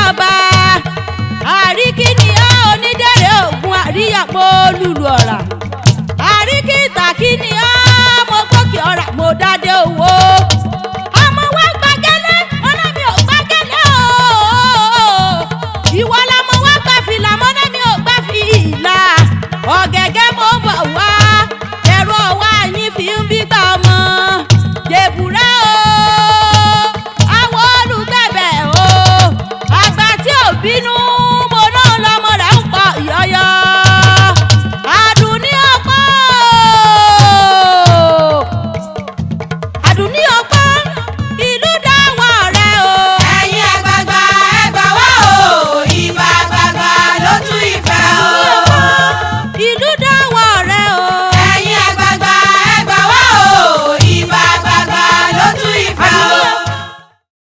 ọba. Àríkí ni ọ́ onídẹ̀rẹ̀ ògùn àríyàpọ̀ lùlù ọ̀rà. Àríkí ìtàkì ni ọ́, mo gbókè ọ̀rà mo dádé owó.